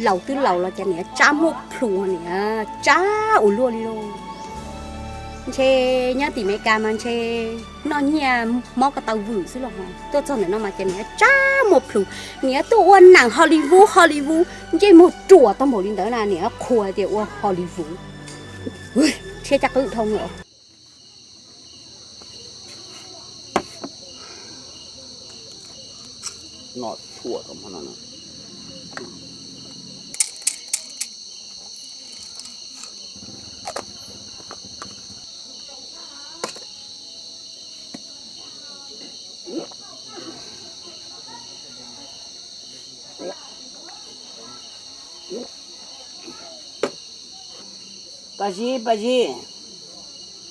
Laus twb laus los cas niam tsab muaj plhus, niam tsab ua luaj li lauj. Ntshe nyob tim Amelikas mas ntshe noj nyiaj mob ko taw vwm xwb los mas tuaj txog ntawm no mas cas niam tsab muaj plhus. Niam tuaj ua nam Hollywood, Hollywood, ntsej muag ruam tau npaum li ntawd na niam qhuas tias ua Hollywood. Tshiab caj qwb dhau lawm. Paj Zib, Paj Zib,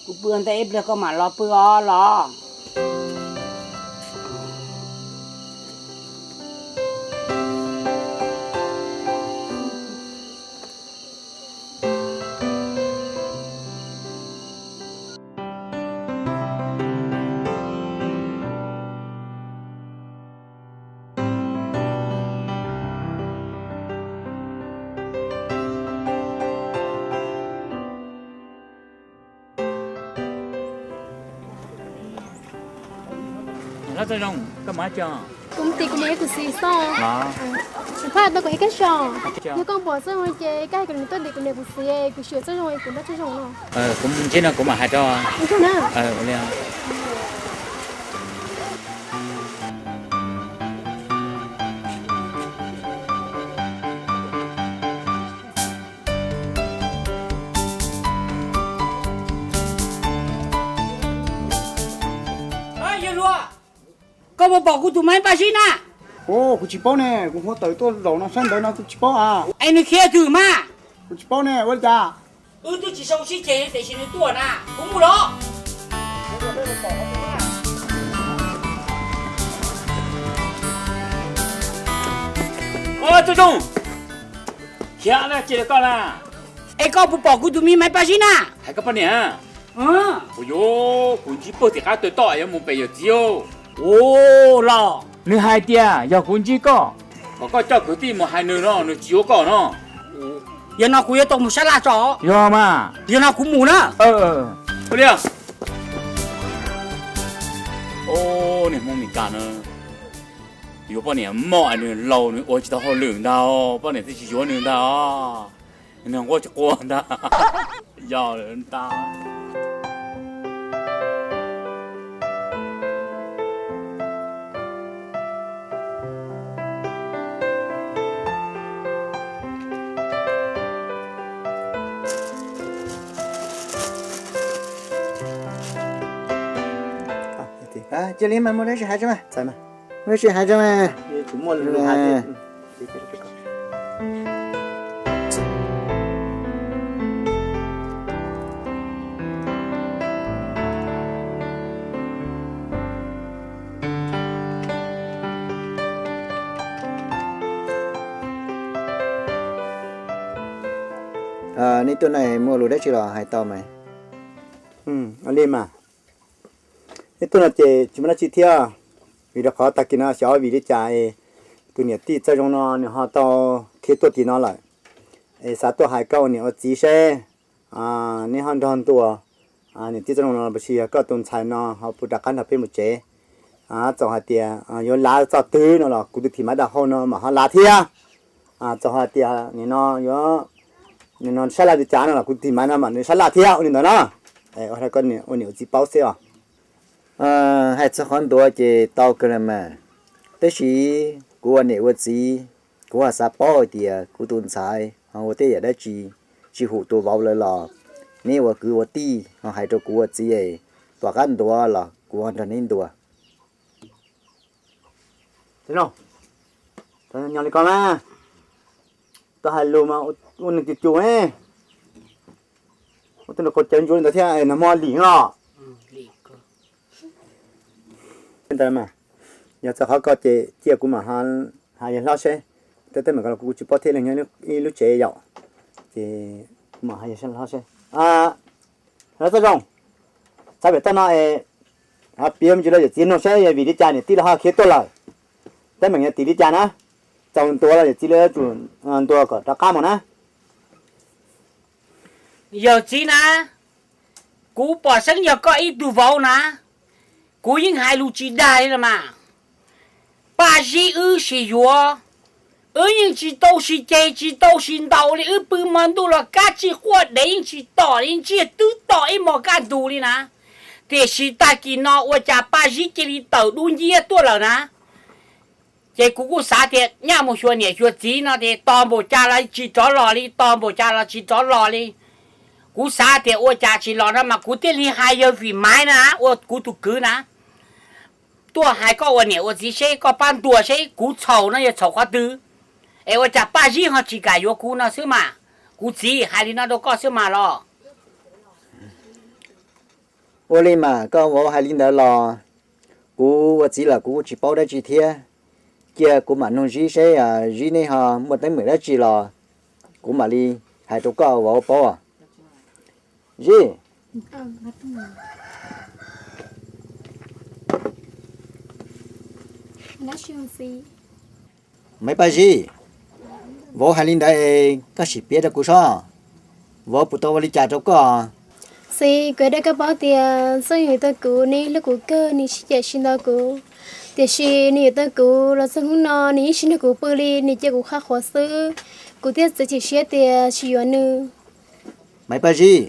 kuv pw ntawm ib pliag koj mam los pw os los. Kuv mus tim kuv niam kuv txiv xwb. Kuv phaj tau kuv ib kab xyoo. Yog koj pom txoj zoo ces koj hais kom nws tuaj tim kuv niam kuv txiv, kuv xyuas txoj zoo kuv nrog txoj zoo no. Kuv ntsib no kuv mam hais rau. Yawg hluas, koj puas pom kuv tus maib Paj Zib na? Kuv tsis paub ne, kuv hu tawm tuaj zaum no saib ntawd no kuv tsis paub a. Es nws khiav twg mas? Kuv tsis paub ne, ua li cas? Wb twb tsis sau sib ceg tiam sis nws tuaj na, kuv mus los. Txooj Zoo, khiav na, cia koj na. Es koj puas pom kuv tus me maib Paj Zib na? Hais koj poj niam? Ua yuav kuv ntsib pawg tim qab taw toj yuav mus pem yawm txiv. Ua los nws hais tias yog kuv ntsib koj, kom koj coj kwv tij mus hais nws no, nws tsis yuav koj no. Yog no kuv yuav tau mus sab laj tso. Yog mas. Yog no kuv mus na. Ua li. Niag Hmoob Meskas no, yuav poj niam moj nws laus nws ua tsis tau hauj lwm ntag, poj niam twb tsis yuav nws ntag, nws nquaj tsis quaj ntag. Yog ntag. Cia li mas muaj dab tsi hais tso mas, muaj dab tsi hais tso mas. Nej tuaj no muaj lus dab tsi los hais tau mas. Li mas, nej tuaj no ces tsis muaj dab tsi thiab, vim rau qhov tag kis no xyov vim li cas es tus niam tij Txawj Zoo no nws ho tau khiav tuaj tim no lawm. Es xav tuaj hais koj ua niam ua txiv seb, nej ho nrog ntua niam tij Txawj Zoo no los sis yog koj tus ntxhais no ho puas rov qab nrog peb mus tsev. Txawm hais tias yuav lav txoj twg no los kuv tus thim maiv dab hau no mam ho lav thiab. Txawm hais tias nim no yuav, nim no sab laj li cas no los kuv tus thim maiv no mam nws sab laj thiab ua li ntawd na. Ua rau koj ua niam ua txiv paub xwb os. Hais txog qhov ntuav ces tau kawg los mas, tab sis kuv ua niam ua txiv, kuv ho xav paub hais tias kuv tus ntxhais ho ua tej yam dab tsi tsis hum tus vauv lawv los, neb ua kwv ua tij ho hais rau kuv ua txiv es tom qab ntuav los kuv ho nrog neb ntua. Nyob li ko mas, tau hais lus mas ua nws cus cus, ua tej qhov cawv ntsuav li ntawd thiab nag hmo lim os. Yog txog qhov ko ces cia kuv mam hais yawg hlob seb, tej teeb meem ko los kuv tsis paub thiab, nyob ib lub tsev yom, ces kuv mam hais yawg hlob seb. Hlob Txawj Zoo, txhais pem toj no es piav me ntsis rau yawm txiv mloog seb yog vim li cas niam tij lawv ho khiav tuaj lawm, teeb meem yog tim li cas na. Txaus ntua los yawm txiv, lawv yuav tsum ntua kom rov qab mus na. Yawm txiv na, kuv pom xeeb yog koj ib tug vauv na, kuv yeej hais lus tsis dag li los mas. Paj Zib wb sim yuav, wb yeej tsis tau sim ceg tsis tau sim ntaus li, wb pw hmo ntuj los kab tsij quaj dev yeej tsis tom li, ntsiag twb tom ib hmos kaj ntug li na. Tiam sis tag kis no ua cas Paj Zib cia li tawm dub nciab tuaj lawm na. Ces kuv kuj xav tias nyaj mus xyuas niam xyuas txiv no ces tos npaum cas los tsis rov los li, tos npaum cas los tsis rov los li. Kuv xav tias ua cas tsis los no mas kuv thiaj li hais yawg Vim Maiv na, ua kuv tus kwv na, tuaj hais koj ua niam ua txiv seb koj pab ntuas seb kuv txhaum no yog txhaum qhov twg, es ua cas Paj Zib ho tsis kam yuav kuv no xwb mas. Kuv txiv hais li no rau koj xwb mas los. Ua li mas koj vauv hais li ntawd los kuv ua txiv los kuv kuj tsis paub dab tsi thiab. Cia kuv mam nug Zib seb Zib neb ho muaj teeb meem dab tsi los kuv mam li hais rau koj vauv paub. Zib, Maiv Paj Zib, vauv hais li ntawd es koj sim piav rau kuv sob, vauv puas tau ua li cas rau koj? Txiv, kuv hais rau koj paub tias Txooj yuav tau kuv, nws hlub kuv kawg, nws sib cav sib ntaus kuv. Tiam sis nws yuav tau kuv los txog hnub no nws yeej tsis nrog kuv pw li, nws cia kuv qhab qhuas xwb. Kuv thiaj txiav txim siab tias tsis yuav nws. Maiv Paj Zib,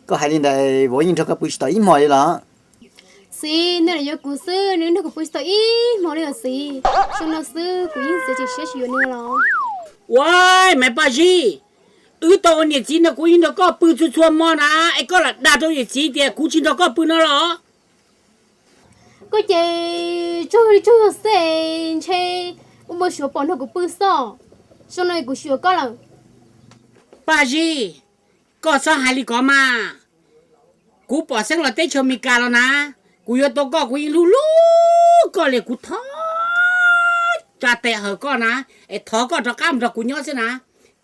koj hais li ntawd vauv yeej nrog koj pw tsis tau ib hmos li los? Txiv, nws lam yuav kuv xwb, nws nrog kuv pw tsis tau ib hmos li os txiv. Xyoo no xwb kuv yeej txiav txim siab tsis yuav nws los. Ua, Maiv Paj Zib, wb tau ua niam txiv no kuv yeej nrog koj pw txhua txhua hmo na, es koj lam dag rau yawm txiv tias kuv tsis nrog koj pw no los? Koj ces tsuag li tsuag xwb, ntshe ua npau suav pom nrog kuv pw xwb. Xyoo no kuv tsis yuav koj lawm. Paj Zib, koj txhob hais li ko mas. Kuv pom Xeeb los teb chaws Amelikas los na, kuv yuav tau koj kuv yeej hlub hlub koj li, kuv thov tsa tes hawm koj na, es thov koj rov qab mus nrog kuv nyob xwb na.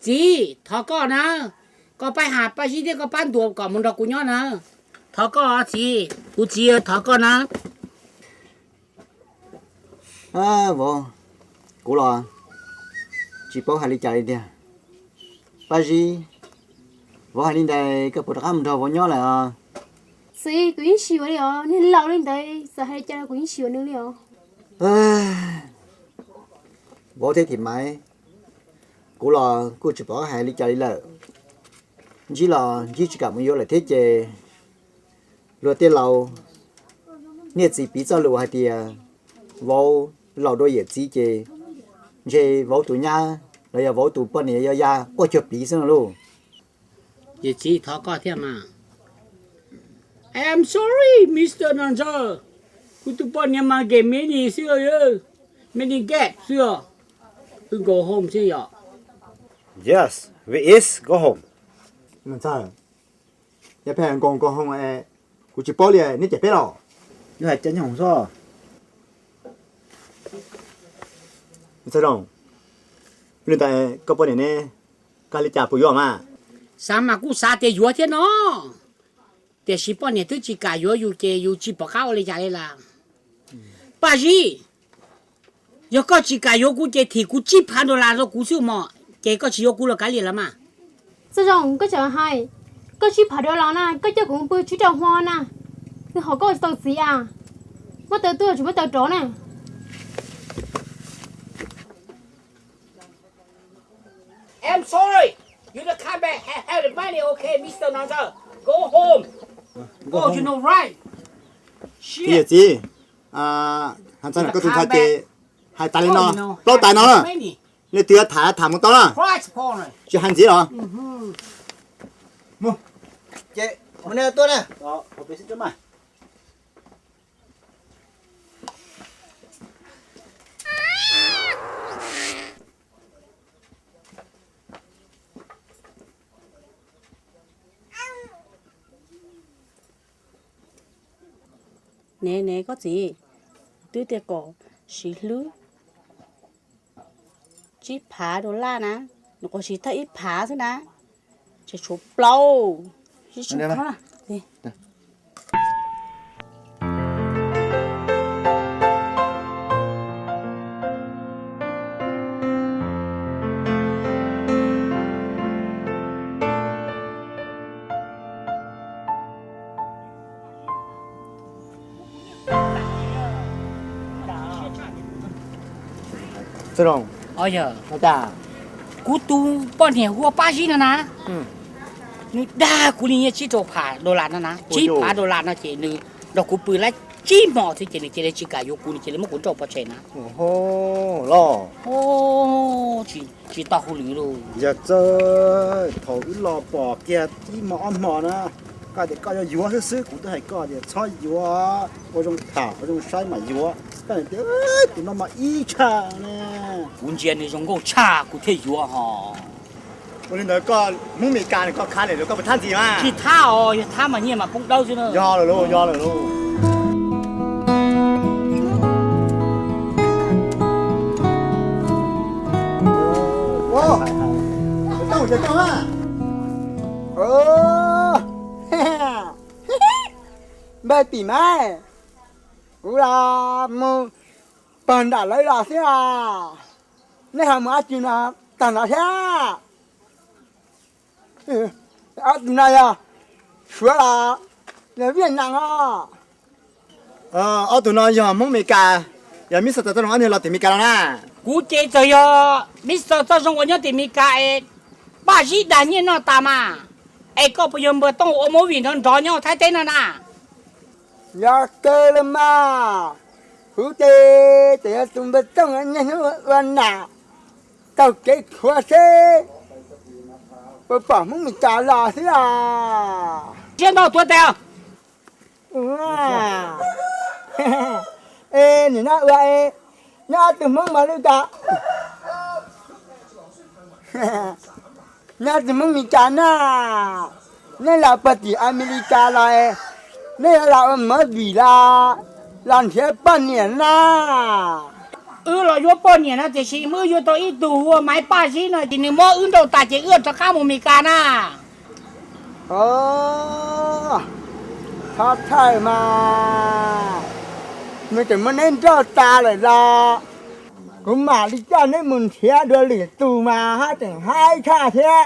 Txiv, thov koj na, koj pab has Paj Zib thiab koj pab ntuas kom mus nrog kuv nyob na. Thov koj txiv, kuv txiv thov koj na. Vauv, kuv los tsis paub hais li cas li tiag. Paj Zib, vauv hais li ntawd koj puas rov qab mus nrog vauv nyob lawm os? Txiv, kuv yeej tsis yuav li os, niag laus li ntawd txawm hais li cas los kuv yeej tsis yuav nws li os. Vauv thiab Thim Maiv, kuv los kuj tsis pom hais li cas li lawm. Ntsib los ntsib tsis kam mus yuav lawm thiab ces luag tej laus niaj txiv piv txoj lus hais tias vauv laus dua yawm txiv ces ntshe vauv tus nyab los yog vauv tus poj niam yuav ya quaj cuag piv xwb no lauj. Yawm txiv thov koj thiab mas. I am sorry, Mister Nantxawj. Kuv tus poj niam mas game many xwb, many game xwb. Wb go home xwb yom. Yes, we is go home. Nantxawj, yog pheej go go home es kuv tsis paub li, neb cem peb los? Yog hais cov nyob hoom xwb. Txawj Zoo, li ntawd koj poj niam ne, koj li cas puas yuav mas? Xav mas kuj xav tias yuav thiab no, tiam sis poj niam twb tsis kam yuav yus ces yus tsis pom qab ua li cas li lawm. Paj Zib, yog koj tsis kam yuav kuv ces thim kuv tsib phav dollar rau kuv xwb mog, ces koj tsis yuav kuv los kav liam lawm mas. Txawj Zoo, koj tseem hais, koj tsib phav dollar na, koj coj kuv mus pw tsib rau hmo na, nws hom koj ua tsis tau txiv a, muab taw tuaj tsis muab taw rov na. I'm sorry. You don't come back. Have, have the money, okay, Mister Nantxawj. Go home. Go home. You know, right? Txiv, yawm txiv, hais txog koj tus ntxhais ces hais tas li no, plaub tas no na. Leej twg yuav tham tham mus tau na, tsis hais ntxiv los. Ces mus nej tuaj na. Ne ne koj txiv, twb tias kom siv hlwb tsib phav dollar na, nws qhuav siv tag ib phav xwb na, tseem tshuav plaub. Sib tshuav khob na. Ua li. Yog, kuv tus poj niam hu ua Paj Zib no na, nws dag kuv li nyiaj tsib rau phav dollar no na, tsib phav dollar no ces nws nrog kuv pw lab tsib hmo thiab ces nws cia li tsis kam yuav kuv, nws cia li muab kuv nrauj pov tseg na. Los, tsis tau hauj lwm lauj. Yog txawj thaum wb los pom kiag ib hmo ob hmo na, koj tias koj yuav yuav xwb xwb, kuv twb hais koj tias txhob yuav, ua zoo tham ua zoo saib mam yuav, koj tias tus no mas ib tshaj ne. Kuv ntsia nws zoo nkauj tshaj kuv thiaj yuav hos. Ua li ntawd koj Hmoob Mes Kas koj khab li los koj puas thab ntxiv mas? Tsis thab os, yog thab mas nyiaj mas poob dawb xwb na. Yog lawm lauj, yog lawm lauj. Npawg Tim Maiv, kuv los mus pog nram lawv los xwb os. Nej ho mus ob tug no tag nrho thiab? Ob tug no yog Suav los yog Viaj Nam os? Ob tug no yog Hmoob Mes Kas, yog Mister Txoj Zoo ob niag los tim Mes Kas los na. Kuv ces txawm yog Mister Txoj Zoo uas nyob tim Mes Kas es Paj Zib dag nyiaj noj tas mas. Es koj puas yog npawg Tooj ua movie nrov nrov nyob Thaib teb no na? Yog kawg los mas, kuv ces txawm yog tus npawg Tooj niaj hnub ua nam taug kev khuav seb puas pom Hmoob Mes Kas los xwb os. Siab ntau tuav tes. Es nim no ua es nyob ob tug Hmoob Mes Kas, nyob ob tug Hmoob Mes Kas na, neb los puag tim Amelikas los, neb yuav los ua movie los, los nrhiav poj niam na? Wb los yuav poj niam no tiam sis wb yuav tau ib tug hu ua Maiv Paj Zib no ces nws muab wb nrauj tas ces wb rov qab mus Mes Kas na. Os, thov thawj mas, nws tseem muab neb nrauj tas lawm los kuv mam li coj neb mus nrhiav dua lwm tus mas haj tseem haib tshaj thiab.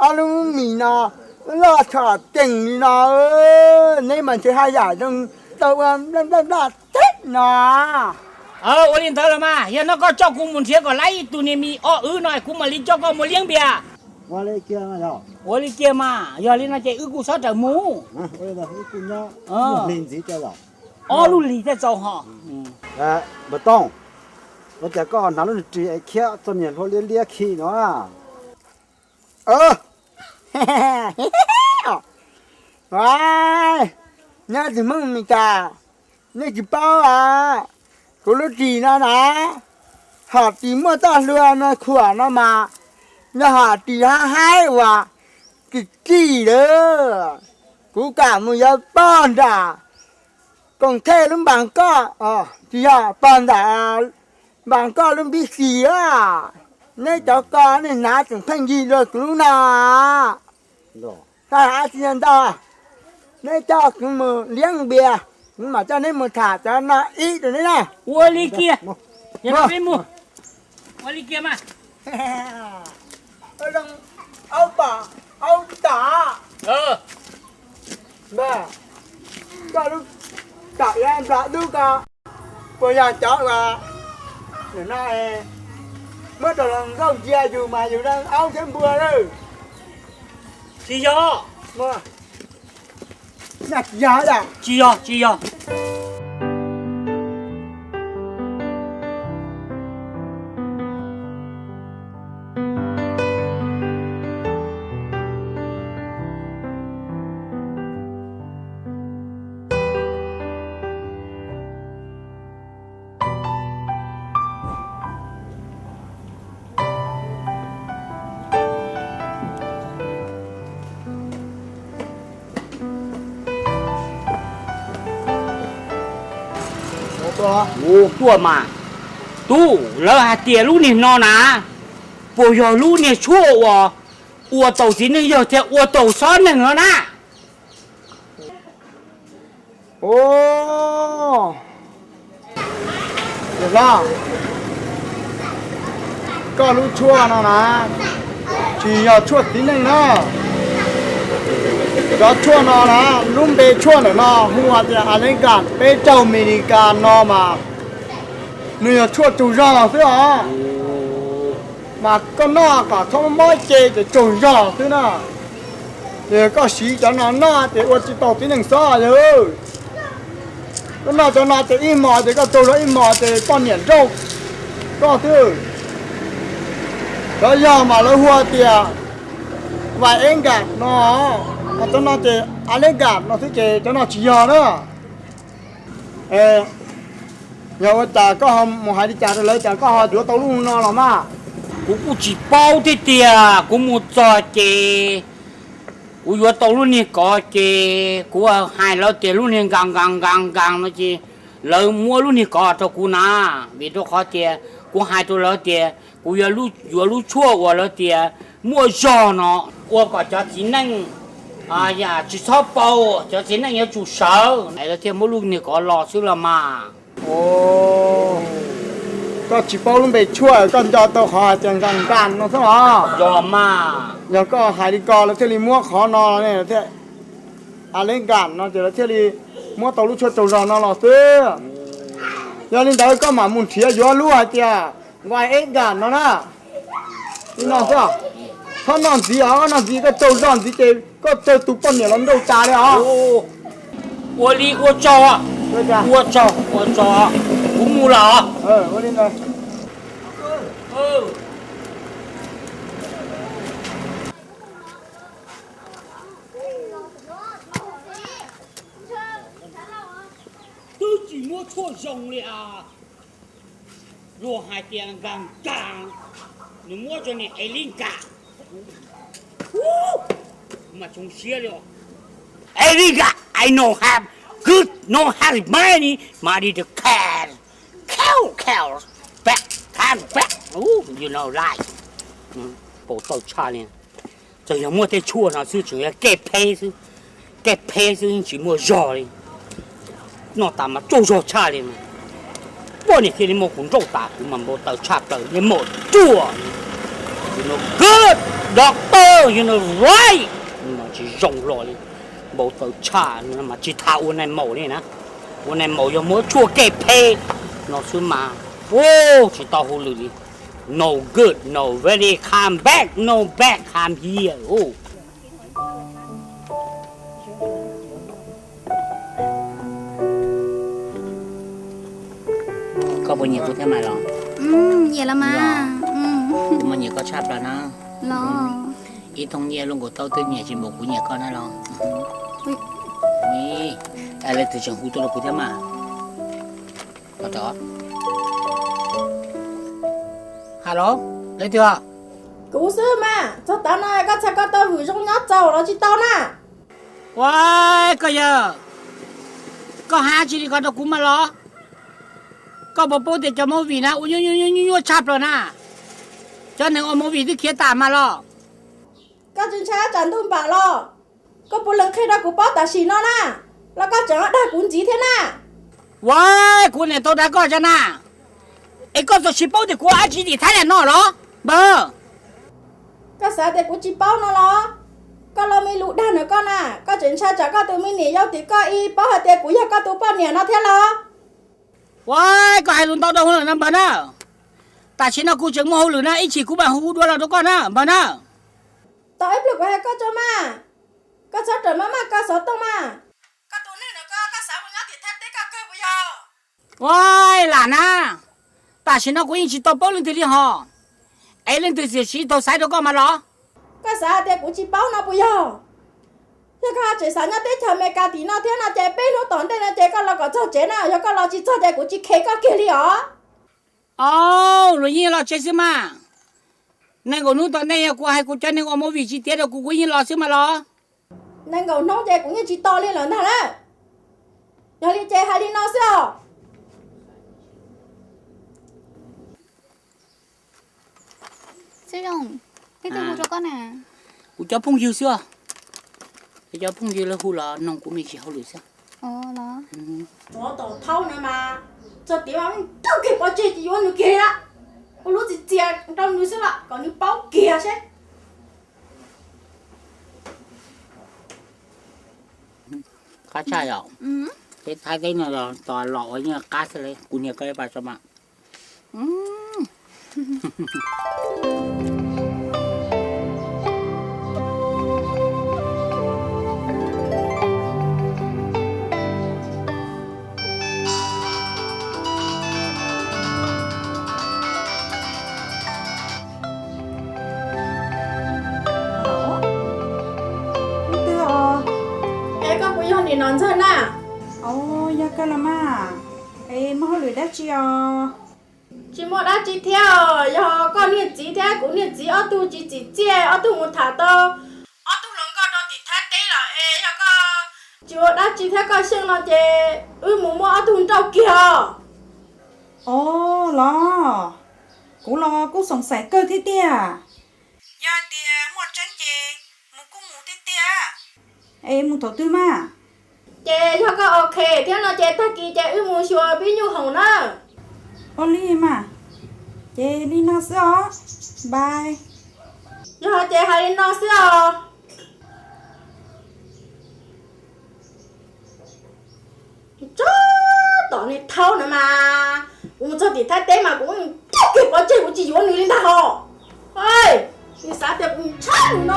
Ob lub mis no loj tshom ceem li no, neb mas ntshe haj yam zoo tau ua nplaj nplaj nplaj teb no. Ua li ntawd los mas, yog no koj coj kuv mus nrhiav kom laib ib tug niag mis ob wb no kuv mam li coj koj mus liab npias. Ua li kiag mas, yog li no ces wb kuj sawv daws mus. Ob lub hlis thiaj txaus hos. Npawg Tooj, ua cas koj hnav lub ris es khiab txoj niag hlua liab liab khi no? Nyob tim Hmoob Mes Kas, nej tsis paub as, kuv lub ris no na, hom ris muaj txoj hlua no khuam no mas, yog hom ris haib haib uas kim kim lawm, kuv kam mus yuav pog nram Koom Thej lub npas koj, tsis yog pog ntawm npas koj lub npib xis a. Neb cov ko nej hnav tseem pheej yig dua kuv lub no. Tsis yog ntau, neb coj kuv mus liab npias, kuv mam coj neb mus tham cov no ib rau neb na. Ua li kiag, ua li kiag mas. Aub tom, aub tom. Koj lub tom yuav nplog dub ko, puas yog cov uas no muab rau hluas nkauj cia yus mas yus dab aub thiab npua lawm? Tsis yog. Tsis yog, tsis yog. Tuaj mas. Tub, lawv hais tias lub niag no na, puas yog lub niag tshuaj uas ua taus txiv neej yog thiab ua taus xob neeg no na? Koj lub tshuaj no na, tsis yog tshuaj txiv neej na. Cov tshuaj no na, lub npe tshuaj ntawm no hu hais tias Alex Kas peb caug Mes Li Kas no mas, nws yog tshuaj tsaug zog xwb os. Mas koj noj kom txhob mob mob ces tsaug zog xwb na. Ces koj siv cov no noj ces ua tsis tau tib neeg xwb yawg. Koj noj cov no ces ib hmos ces koj tsaug zog ib hmos ces poj niam nrauj koj xwb. Cov yog mas lawv hu tias vais eb nkas no, ho cov no ces a leb nkas no xwb ces cov no tsis yog na. Yog ua cas koj ho mus hais li cas rau lawv cas koj ho yuav tau lub no los mas? Kuv kuj tsis paub thiab tiag, kuv mus txog ces kuv yuav tau lub niag kov ces kuv hais lawv tias lub niag nkas nkas nkas nkas no ces lawv muab lub niag kov rau kuv na, vim rau qhov tias kuv hais rau lawv tias kuv yuav lub tshuaj uas lawv tias muaj zog no ua kom cov txiv neej tsis txhob paub, cov txiv neej yuav tsum sawv es lawv thiaj muab lub niag kov los xwb los mas. Koj tsis paub lub npe tshuaj koj nco tau qhov hais tias nkas nkas no xwb os. Yog mas, yog koj hais li ko lawv thiaj li muab qhov no thiaj a leb nkas no ces lawv thiaj li muab tau lub tshuaj tsaug zog no los xwb. Yog li ntawd koj mam mus nrhiav yuav lub hais tias vais eb nkas no na. Li no xwb, txhob noj ntxiv os, noj ntxiv koj tsaug zog ntxiv ces koj tsawg tus poj niam los nrauj tas li os. Ua li ua tsaug, ua tsaug, ua tsaug, kuv mus lawm os. Ua li ntawd. Twb tsis muab tshuaj zoo li as. Luag hais tias nkas nkas, nws muab tso niag ev li nkas. Kuv mas tsoov siab li os. Ev li nkas, I know have good, know have money, money to cash, cash, cash, back, cash back. You know right. Npau taws tshaj li. Txawm yog muaj tej tshuaj no xwb tseem yog kej pheb xwb, kej pheb xwb yeej tsis muaj zog li. Noj tas mas tsaug zog tshaj li mas. Poj niam thiaj li muab kuv nrauj tas kuv mas npau taws tshaj plaws li maum ruaj. You know good, doctor, you know right. Mas tsis zoo hlo li. Npau taws tshaj mas tsis tas ua nais maum li na. Ua nais maum yog muab tshuaj kej pheb no xwb mas. Tsis tau hauj lwm li. No good, no very come back, no back come here. Koj puas nyiam kuv thiab mas los? Nyiam los mas. Kuv mas nyiam koj tshaj plaws na. Los, ib thooj nyiaj luaj nkaus tau twb nyiam tsis npaum kuv nyiam koj na los. Leej twg tseem hu tuaj rau kuv thiab mas? Hello, leej twg? Kuv xwb mas, txog tav no koj txhais ko taw vwm zoo nyob txaus los tsis tau na. Ua, koj yawg, koj hais tsis li ko rau kuv mas los? Koj puas paub tias cov movie na ua nyuaj nyuaj nyuaj tshaj plaws na? Cov neeg ua movie twb khiav tas mas los. Koj tsis ntshai tsam ntuj npam los? Koj puav leej qhia rau kuv paub tam sim no na, los koj tseem dag kuv ntxiv thiab na? Ua, kuv niam tau dag koj thiab na, es koj txawm tsis paub tias kuv ua dab tsi tim Thaib Leej no los npawg? Koj xav tias kuv tsis paub no los? Koj lo me lus dag ntawm koj na, koj tseem ntshai tsam koj tus me niam yau tim koj ib paub hais tias kuv yog koj tus poj niam no thiab los? Ua, koj hais lus ntau rau hauv lawm no npawg na. Tam sim no kuv tseem muaj hauj lwm na, ib chim kuv mam hu dua los rau koj na npawg na. Tos ib pliag kuv hais koj tso mas, koj txhob rawm maj maj koj xov tooj mas. Koj tus neeg ntawm koj, koj xav mus nyob tim Thaib teb koj kawg puas yog? Ua, lam na, tam sim no kuv yeej tsis tau paub leej twg li hos, es leej twg txiav txim tau xaiv rau koj mas los? Koj xav hais tias kuv tsis paub no puas yog? Yog koj tseem xav nyob teb chaws Amelikas tim no thiab no ces peb hnub tom ntej no ces koj los kom txog tsev na, yog koj los tsis txog ces kuv tsis kheev koj kiag li os. Au, luag yeej los tsev xwb mas. Nees nkaum hnub tom ntej yog kuv hais kuv cov neeg ua movie tsis tiav rau kuv, kuv yeej los xwb mas los. Nees nkaum hnub ces kuv yeej tsis tos li lawm ntag na. Yog li ces hais li no xwb os. Xib Zoo, leej twg hu rau koj na? Kuv cov phooj ywg xwb os. Kuv cov phooj ywg lawv hu los noog kuv me ntsis hauj lwm xwb. Tsov tom thaub na mas, txog tiav mas nrog kiag pov tseg tsis yuav nws kiag li lawm. Ua lub txiv txias rau nws xwb los kom nws paub kiag seb. Qab tshaj yom. Teb Thaib teb no tos los ua yeej qab xwb li, kuv niam koj ib pas tso mas. Es koj puas yog nim no Ntxawg na? Au, yog kawg los mas. Es muaj hauj lwm dab tsi os? Tsis muaj dab tsi thiab, yog koj niag txiv thiab kuv niag txiv ob tug tsis txim txiaj, ob tug mus tham tau ob tug hluas nkauj rau tim Thaib teb lawm es yog koj tsis ua dab tsi thiab koj xyeej no ces wb mus muab ob tug nrauj kiag os. Os los, kuv los kuj xoom xaim kawg thiab tiag. Yog hais tias muaj tseeb ces mus kuj mus tiag tiag. Es mus thaum twg mas? Ces yog koj ok thiab no ces tag kis ces wb mus xyuas pib nyuj hoom na. Ua li mas, ces li no xwb os. Bye. Yog ces hais li no xwb os. Tsob tom niag thaub no mas, kuv mus txog tim Thaib teb mas kuv muab nws nrauj kiag pov tseg, kuv tsis yuav nws li ntag hos. Nws xav tias kuv ntshai nws no.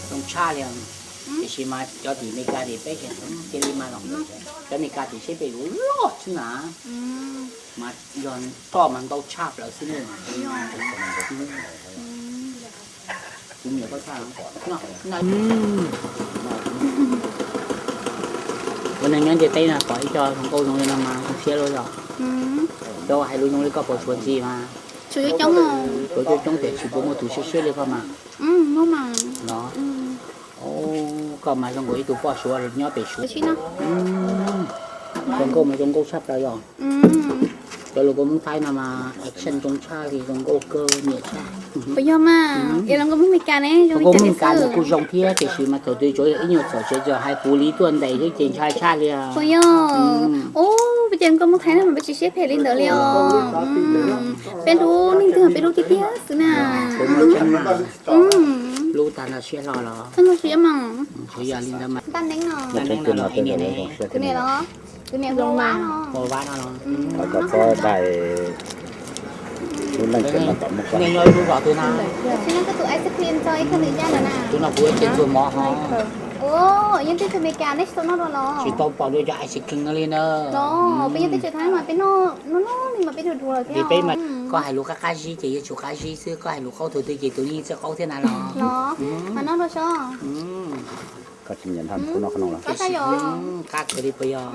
Zoo tshaj li, tiam sis mas cov tim Meskas tim peb cia li mas los, cov Meskas tim siab phem loj xwb na, mas yog toj mas ntau tshaj plaws xwb ne. Ua neeg nyob ntiaj teb no pom ib co hluas nkauj zoo li no mas zoo siab luaj yog. Cov hais lus zoo li koj puas tshuav ntxim mas? Tshuav coob coob tiam sis puas muaj tus siab siab li koj mas? Los, koj mas zoo nkaus ib tug poj suav nyob pem suav. Zoo nkauj mas zoo nkauj tshaj plaws yog. Cov hluas nkauj Hmoob Thaib no mas action zoo tshaj li, zoo nkauj kawg, nyiam tshaj. Puas yog mas? Es hluas nkauj Hmoob Meskas ne, hluas nkauj Meskas nws kuj zoo thiab tiam sis mas thaum twg tsuav yog ib nyuag txhaum tsev txawm hais puv li tuaj ntes xwb ces ntshai tshaj li. Puas yog? Ub, peb cov hluas nkauj Hmoob Thaib no mas peb tsis siab phem li ntawd li os. Peb hlub neeg twg peb hlub tiag tiag xwb na. Hlub tag nrho siab hlo los. Tag nrho siab mas. Tsuas yog li ntawd mas. Ntaj neeb no. Kuv niam los? Kuv niam hu Vab no. Hu Vab no los. Kom txhob dai lub neej tseem no tom muaj koj. Nej nyob ib lub zos twg na? Tsis noj koj tus ice cream tso ib thaj nws yaj lawm na. Tus no kuv ua ceg txuag mov ho. Ua, yeej twb tug Meskas neb tsis tau noj dua los? Tsis tau pom dua cov ice cream no li na. Los peb yeej twb tsis tau mas peb noj noj li mas peb dhuav dhuav lawm thiab. Peb mas koj hais lus qab qab zib ces yuav tsum qab zib xwb, koj hais lus qaub thaum twg ces tus yeej txawj qaub thiab na los. Los, mas noj dua sob. Koj tsis nyiam noj kuv noj qhov no los? Qab kawg li puas yog?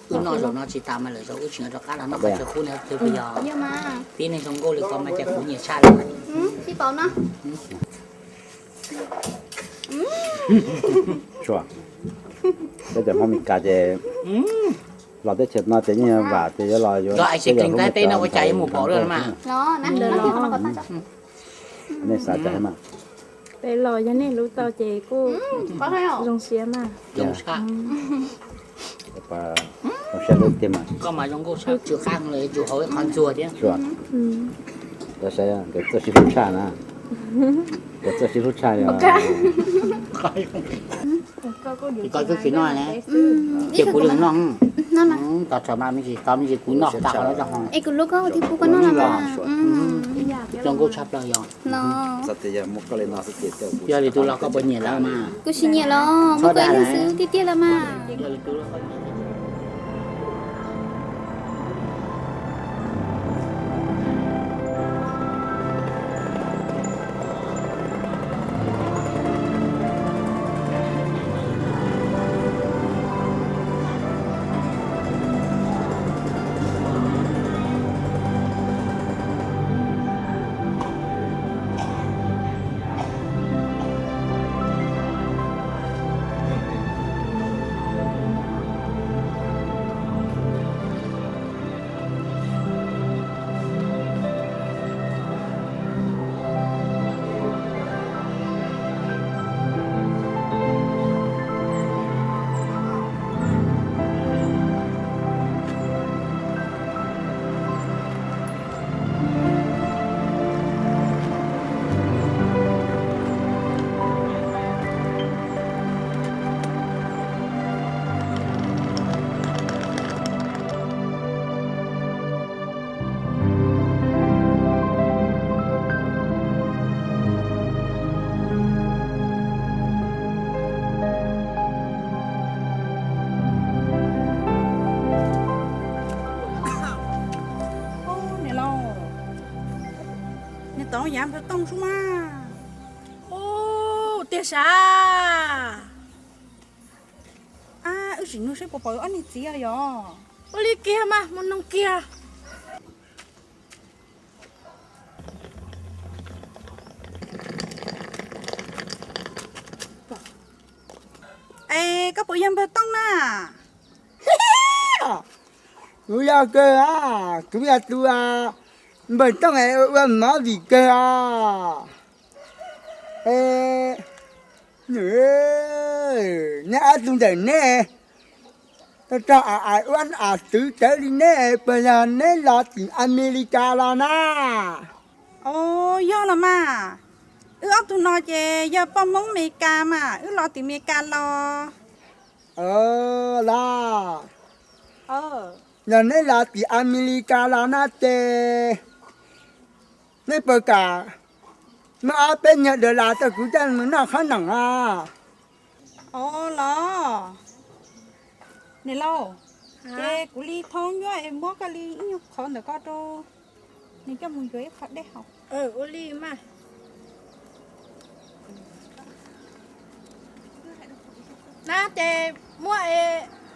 Wb noj zaum no tsis tas mas lwm zaus wb tseem rov qab los noj qhov chaw qub no thiab puas yog? Peb neeg zoo nkauj li koj mas cas kuv nyiam tshaj li. Tsis paub no. Tsuas, peb cov Hmoob Meskas ces los teb chaws no ces yeej vam tias yuav los yuav, cov ice cream Thaib teb no ua cas yuav mus pom dua mas. Nej xav cas mas? Peb los yog nej hlub tau ces kuj zoo siab mas. Zoo siab tiag mas. Koj mas zoo nkauj tshaj, tsw qab lawm tsw hauv ib qho ntxuag thiab. Koj saib nkawd txawj sib hlub tshaj na. Nkawd txawj sib hlub tshaj li. Koj twb tsis noj ne. Ces kuv li noj. Tos txog mas me ntsis, tos me ntsis kuv noj tas qhov no rau hauv. Es kuv hlub koj thiab kuv pub koj noj los mas. Zoo nkauj tshaj plaws yog. Yog li tus los koj puas nyiam lawm mas? Kuv tsis nyiam los, muab koj ib leeg xwb tiag tiag lawm mas. Yav npawg Tooj sub mas. Ub, tiag sav. Ab, wb sim nug seb puas pom wb ob niag txiv os yog. Ua li kiag mas, mus nug kiag. Es koj puas yog npawg Tooj na? Kuv yog kawg, kuv yog tus npawg Tooj ua mov vim kawg os. Neb ob tug ntawm neb, rog a a uab a twv tawv li neb, puas yog neb los tim Amelikas los na? Os, yog los mas. Wb ob tug no ces yog poj Hmoob Amelikas mas, wb los tim Amelikas los. Los, yog neb los tim Amelikas los no ces neb puas kam muab ob peb nyuag dollar rau kuv coj mus noj qhob noom os? Os los, niam laus, ces kuv li thoob nyuaj es muab koj li ib nyuag qhov ntawm koj rau, nws coj mus yuav ib qho dej haus. Ua li mas. Na ces muab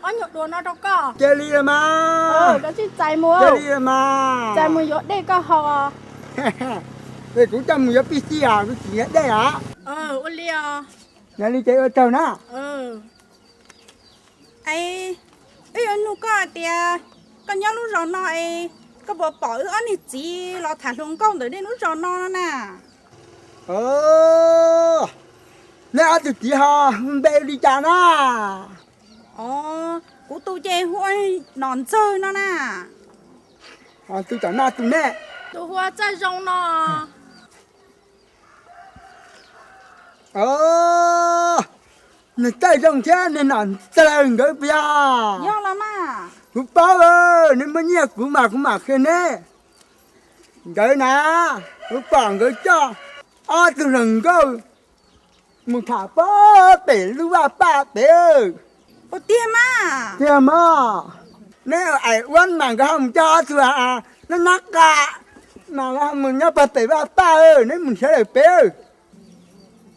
ob nyuag duas no rau koj. Cia li los mas. Koj tsis txais mus, cia li los mas, txais mus yuav dej koj haus. Es kuv coj mus yuav pij xij os, kuv tsis nyiam dej os. Ua li os. Yog li ces ua tsaug na. Es wb yuav nug koj hais tias koj nyob lub zos no es koj puas pom wb ob niag txiv los tham hluas nkauj ntawm nej lub zos no no na? Neb ob tug txiv ho hu npe li cas na? Os, kuv tus ces hu ua Nom Ntxawg no na. Tus tom no tus ne? Tus hu ua Txaj Zoo no. Os, nws Txaj Zoo thiab nws Nom Ntxawg nkawd puas yog? Yog los mas. Kuv paub, neb muab nyiaj kuv mas kuv mam qhia neb. Nkawd na, kuv pom nkawd coj ob tug hluas nkauj mus tham pog pem lub vaj paj pem. Ua tiag mas. Tiag mas. Neb aim ua mas nkawd ho mus coj ob tug nab nab qa mas nkawd ho mus nyob pog pem vaj paj, neb mus nrhiav lawm pem.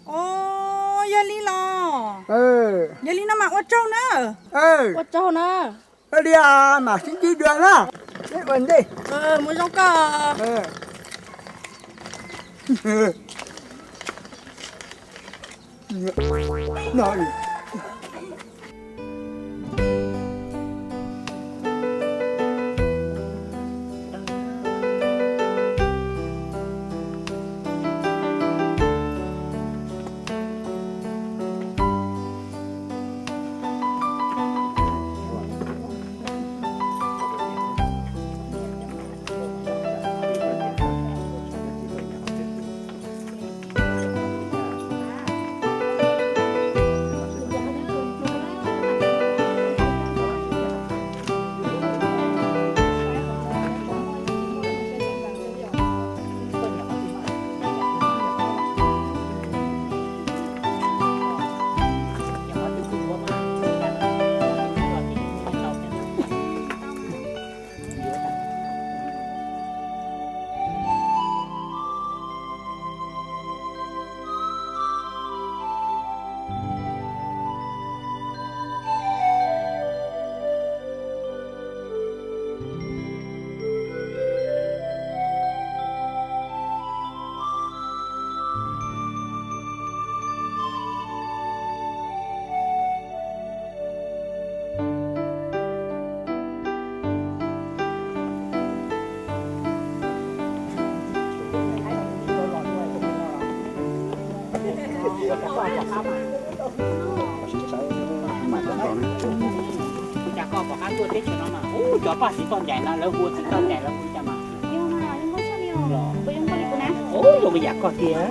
Os, yog li los. Yog li no mas ua tsaug na. Ua tsaug na. Ua li mam sib ntsib dua na. Neb ua ntej. Mus zoo koj. Ua cas koj pom qab tuaj teb chaws no mas, ub, cov paj tsis txawj ncaim no lawv hu tsis txawj ncaim lawv hu li cas mas. Ub, zoo li yam koj tiag.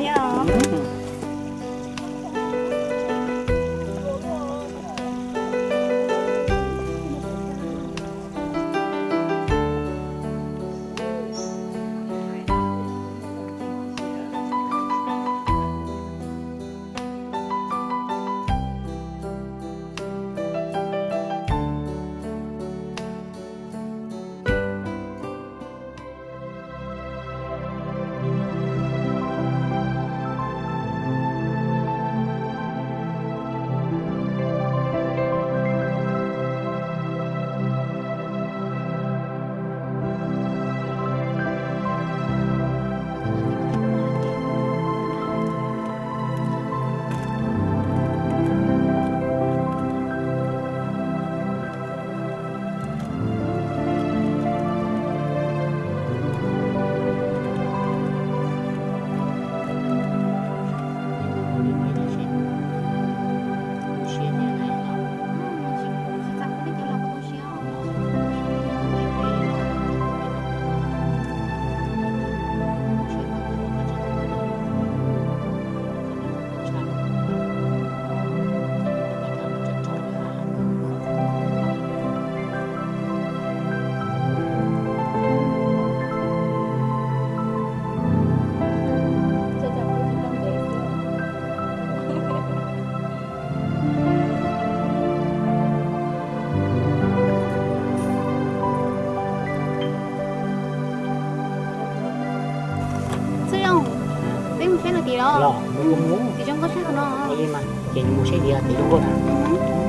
Los mus mus. Ces zoo nkauj saib no. Ua li mas ces mus saib diav ces zoo nkauj na.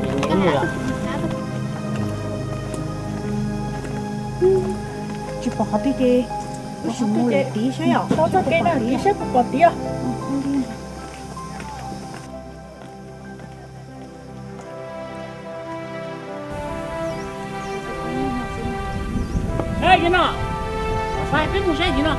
Ces mus mus lawm. Tsis pom qhov twg ces wb sim mus lawm tid saib os. Tau txoj kev na, tid saib puas pom tid os. Ej, no, peb mus saib tim no.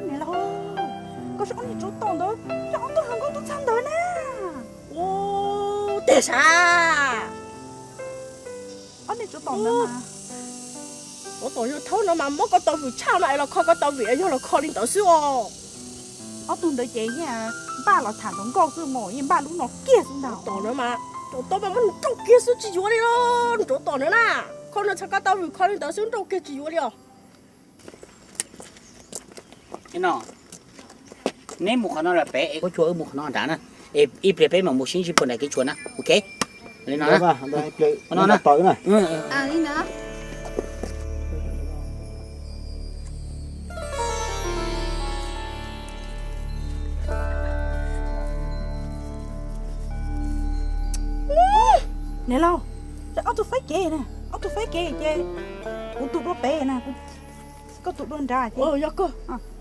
Niam laus, koj saib ob niag tsov tom ntawd, yog ob tug hluas nkauj tuaj txog ntawd na. Ub, tiag sav. Ob niag tsov tom ntawd mas. Tsov tom yog thaum no mas muab koj tau vwm tshaj no es los kho koj tau vwm es yog los kho li ntawd xwb os. Ob tug ntawd ces yeej npaj los tham hluas nkauj xwb mas yeej npaj lub no kiag xwb ntag. Tom ntawd mas, tom tod mas muab nws nrauj kiag xwb tsis yuav li los. Tsov tom ntawd na, kho no txhais koj tau vwm kho li ntawd xwb nrauj kiag tsis yuav li os. No, neb mus qhov no los pem es kuv coj wb mus qhov no nrad na. Es ib pliag peb mam mus sib ntsib puag nram kev tshuam na, ok? Li no na. Niam laus, ob tug faib kev na, ob tug faib kev ces kuv tus dua pem na, koj tus dua nrad ces.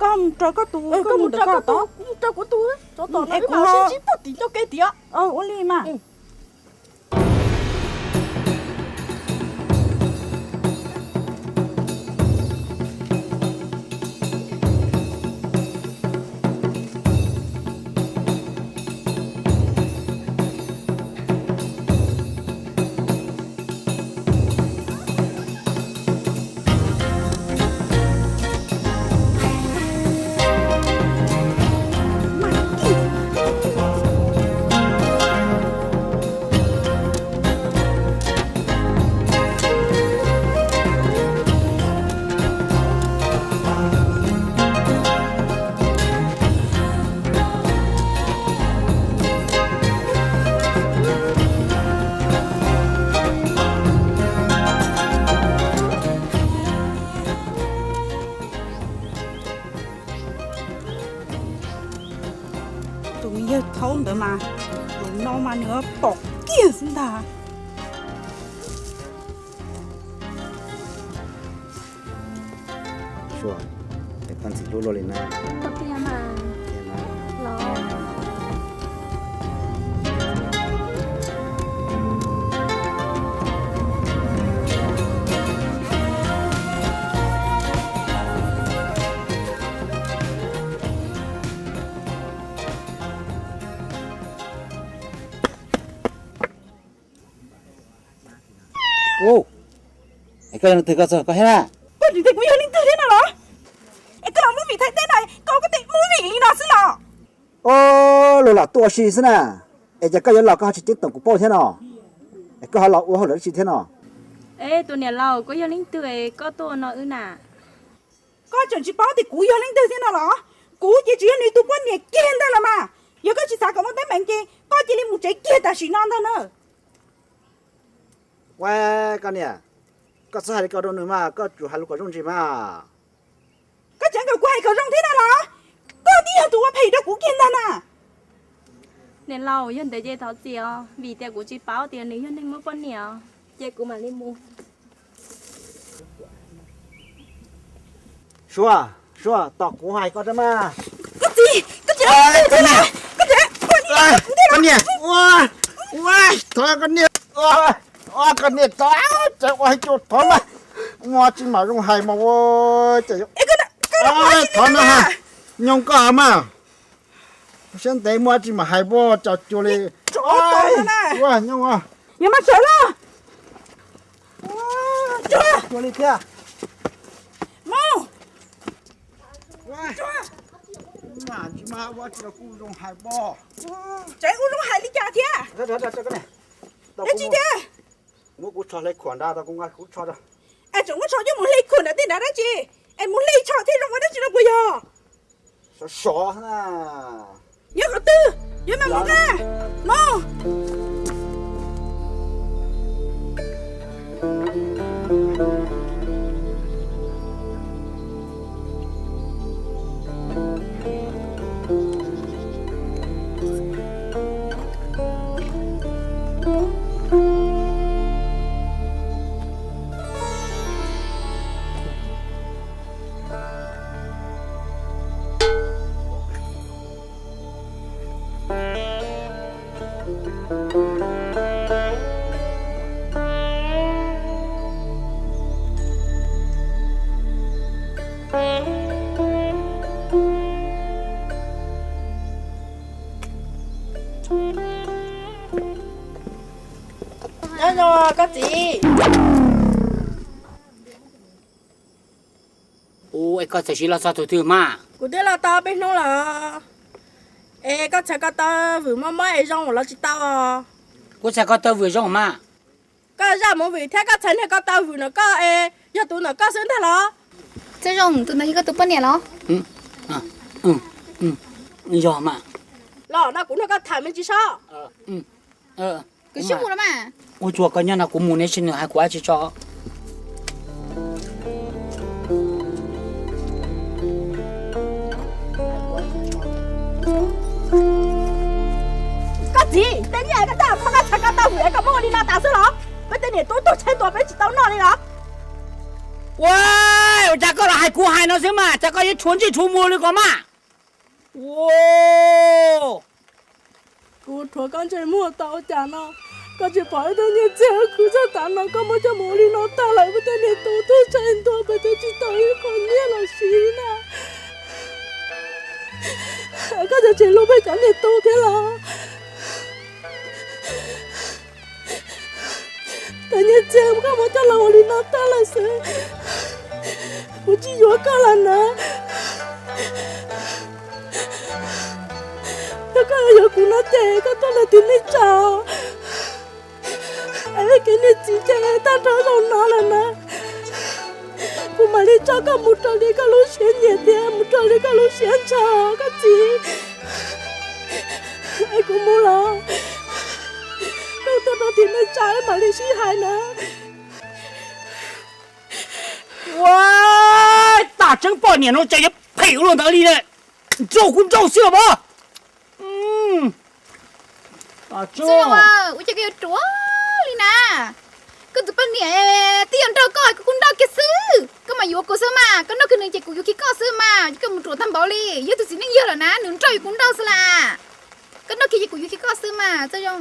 Koj mus raws koj tus, koj mus raws koj tus, kuv mus raws kuv tus, tsov tom no wb mam sib ntsib puag tim ncauj kev tiag. Ua li mas. Tus me yawg thaub ntawd mas, tus no mas nws pom kiag xwb ntag. Sua, es koj ntxim hlub luaj li na. Ub, es koj yog leej twg koj txog koj thiab na? Koj tseem tias kuv yog leej twg thiab no los? Es koj los movie Thaib teb no, koj ua koj tes movie li no xwb los? Ub, luag lam tuaj ua si xwb na. Es ces koj yuav los koj ho tsis ceeb toom kuv paub thiab no? Es koj ho los ua hauj lwm dab tsi thiab no? Es tus niam laus, koj yog leej twg es koj tuaj ua no wb na? Koj tseem tsis paub tias kuv yog leej twg thiab no los? Kuv ces tsis yog nws tus poj niam kiag ntag los mas. Yog koj tsis xav kom muaj teeb meem ces koj cia li mus tsev kiag tam sim no ntag na. Ua, koj niam, koj txhob hais li ko rau nws mas, koj tsum hais lus kom zoo ntsis mas. Koj tseem kom kuv hais kom zoo thiab na los? Koj twb yog tus ua phem rau kuv kiag ntag na. Niam laus, yog ntev ces thov txim os, vim tias kuv tsis paub tias nws yog neeg muaj poj niam, ces kuv mam li mus. Sua, Sua, tos kuv hais koj rau mas. Koj txiv, koj txiv, koj niam, koj niam, thov koj niam, koj niam thov, ua hais cus thov mas. Muaj tsis mam zoo hais mas ua cas. Thov no ha, nyob koj mas. Siab ntev muaj tsis mam hais, puas tso cuag li. Nyob mas sawv los. Cuag li thiab. Tsis mam ua tsis kuj zoo hais pob. Tseem kuj zoo hais li cas thiab? Dab tsi thiab? Muab kuv tsho hle khuam nrad tau kuv nqa kuv tsho rau. Es tseem muab tsho coj mus hle khuam nrad tej nrad dab tsi? Es mus hle tsho thiaj zoo ua dab tsi no puas yog? Sov sov na. Nyob qhov twg? Yuav mas mus na. Mus. Nyob zoo koj txiv. Ua es koj txawm siv los txog thaum twg mas? Kuv twb los tau peb hnub lawm. Es koj txhais ko taw vwm mob mob es zoo los tsis tau? Kuv txhais ko taw vwm zoo mas. Koj zaj mus vwm thiab koj txhais niag ko taw vwm ntawm koj es yog tus ntawm koj xwb ntag los? Txawj Zoo, tus ntawd yog koj tus poj niam los? Yog mas. Los no kuv nrog koj tham me ntsis sob. Kuv sib mus los mas. Ua tsuas koj nyob no kuv mus, neb sib nws hais kuv dab tsi tso. Koj txiv, tej niag koj txhais ko taw vwm es koj muab ua li no tas xwb los? Peb tej niam tub tuag tshaib tuag peb tsis tau noj li los? Ua, ua cas koj los hais kuv hais no xwb mas, cas koj yuav tshuav ntsej tshuav muag li ko mas? Kuv rhuav koj ntsej muag tau cas no, koj tsis pom ib tug nyiaj txiag khwv txog tav no koj muab coj mus ua li no tag lawm, peb tej niag tub tuag tshaib tuag peb twb tsis tau ib qho nyiaj los siv na. Koj cov tsis hlub peb cov niag tub thiab los? Tej nyiaj txiag koj muab coj los ua li no tag lawm xwb, kuv tsis yuav koj lawm na. Yog koj yuav kuv no ces koj tuaj ntawm tim neej tsa, es kev niag txiv ces tag nrho zaum no lawm na. Kuv mam li tso koj mus raws li koj lub siab nyiam thiab mus raws li koj lub siab ntshaw koj txiv. Es kuv mus los, koj tuaj rau tim neej tsa mam li sib hais na. Ua, tam tseeb poj niam no ces yuav phem ua luaj ntawd li, nrauj kuv nrauj xwb los mas. Ua cas koj yuav ruam li na? Koj tus poj niam twb yuav nrauj koj, koj kuj nrauj kiag xwb, koj mam yuav kuv xwb mas, koj nrauj kiag nws ces kuv yuav kiag koj xwb mas, koj mus ruam tag npaum li, yog tus txiv neej yawg lawm na nws nrauj yuav kuv nrauj xwb las. Koj nrauj kiag ces kuv yuav kiag koj xwb mas Txawj Zoo.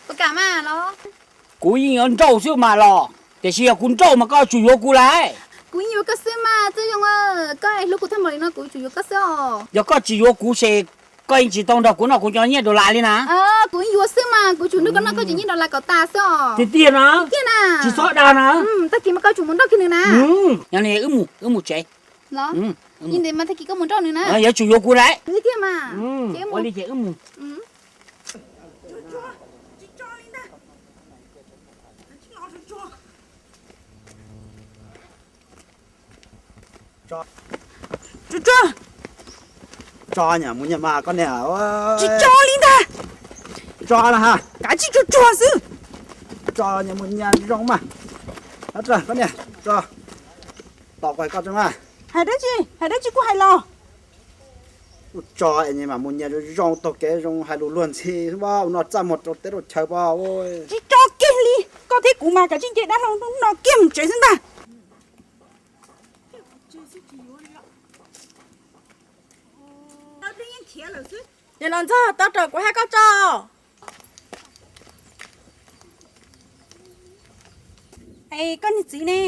Puas kam mas los? Kuv yeej yuav nrauj xwb mas los, tiam sis yog kuv nrauj mas koj tsum yuav kuv lauj. Kuv yeej yuav koj xwb mas Txawj Zoo, koj hlub kuv tag npaum li no kuv tsum yuav koj xwb os. Yog koj tsis yuav kuv ces koj yeej tsis tau nrog kuv noj kuv cov nyiaj dollar li na. Kuv yuav xwb mas kuv tsum nrog koj noj koj cov nyiaj dollar kom tas xwb os. Tiag tiag na? Tiag na. Tsis txhob dag na. Tag kis mas koj tsum mus nrauj kiag nws na. Yog li wb mus, wb mus tsev. Los? Yog li mas tag kis koj mus nrauj nws na. Yuav tsum yuav kuv lauj. Tiag mas. Ua li ces wb mus. Tsuag tsuag. Tso nyam mus nyam mas koj niam. Tsis tso li ntag. Tso na ha. Kav tsij tsuag tsuag xwb. Tso nyam mus nyam zoo mas. Koj niam tso. Tos kuv hais koj tso mas. Hais dab tsi, hais dab tsi kuj hais los. Kuj tso es nyam mus nyam zoo zoo taug kev zoo hais lus luag ntxhi ua no txaj muag rau teb rau chaw pab. Tsis tso kiag li, koj thiab kuv mas kav tsij nce dab laug hnub no kiag mus tsev xwb ntag. Yog no ntxog tau raws kuv hais koj tso. Es koj niag txiv ne,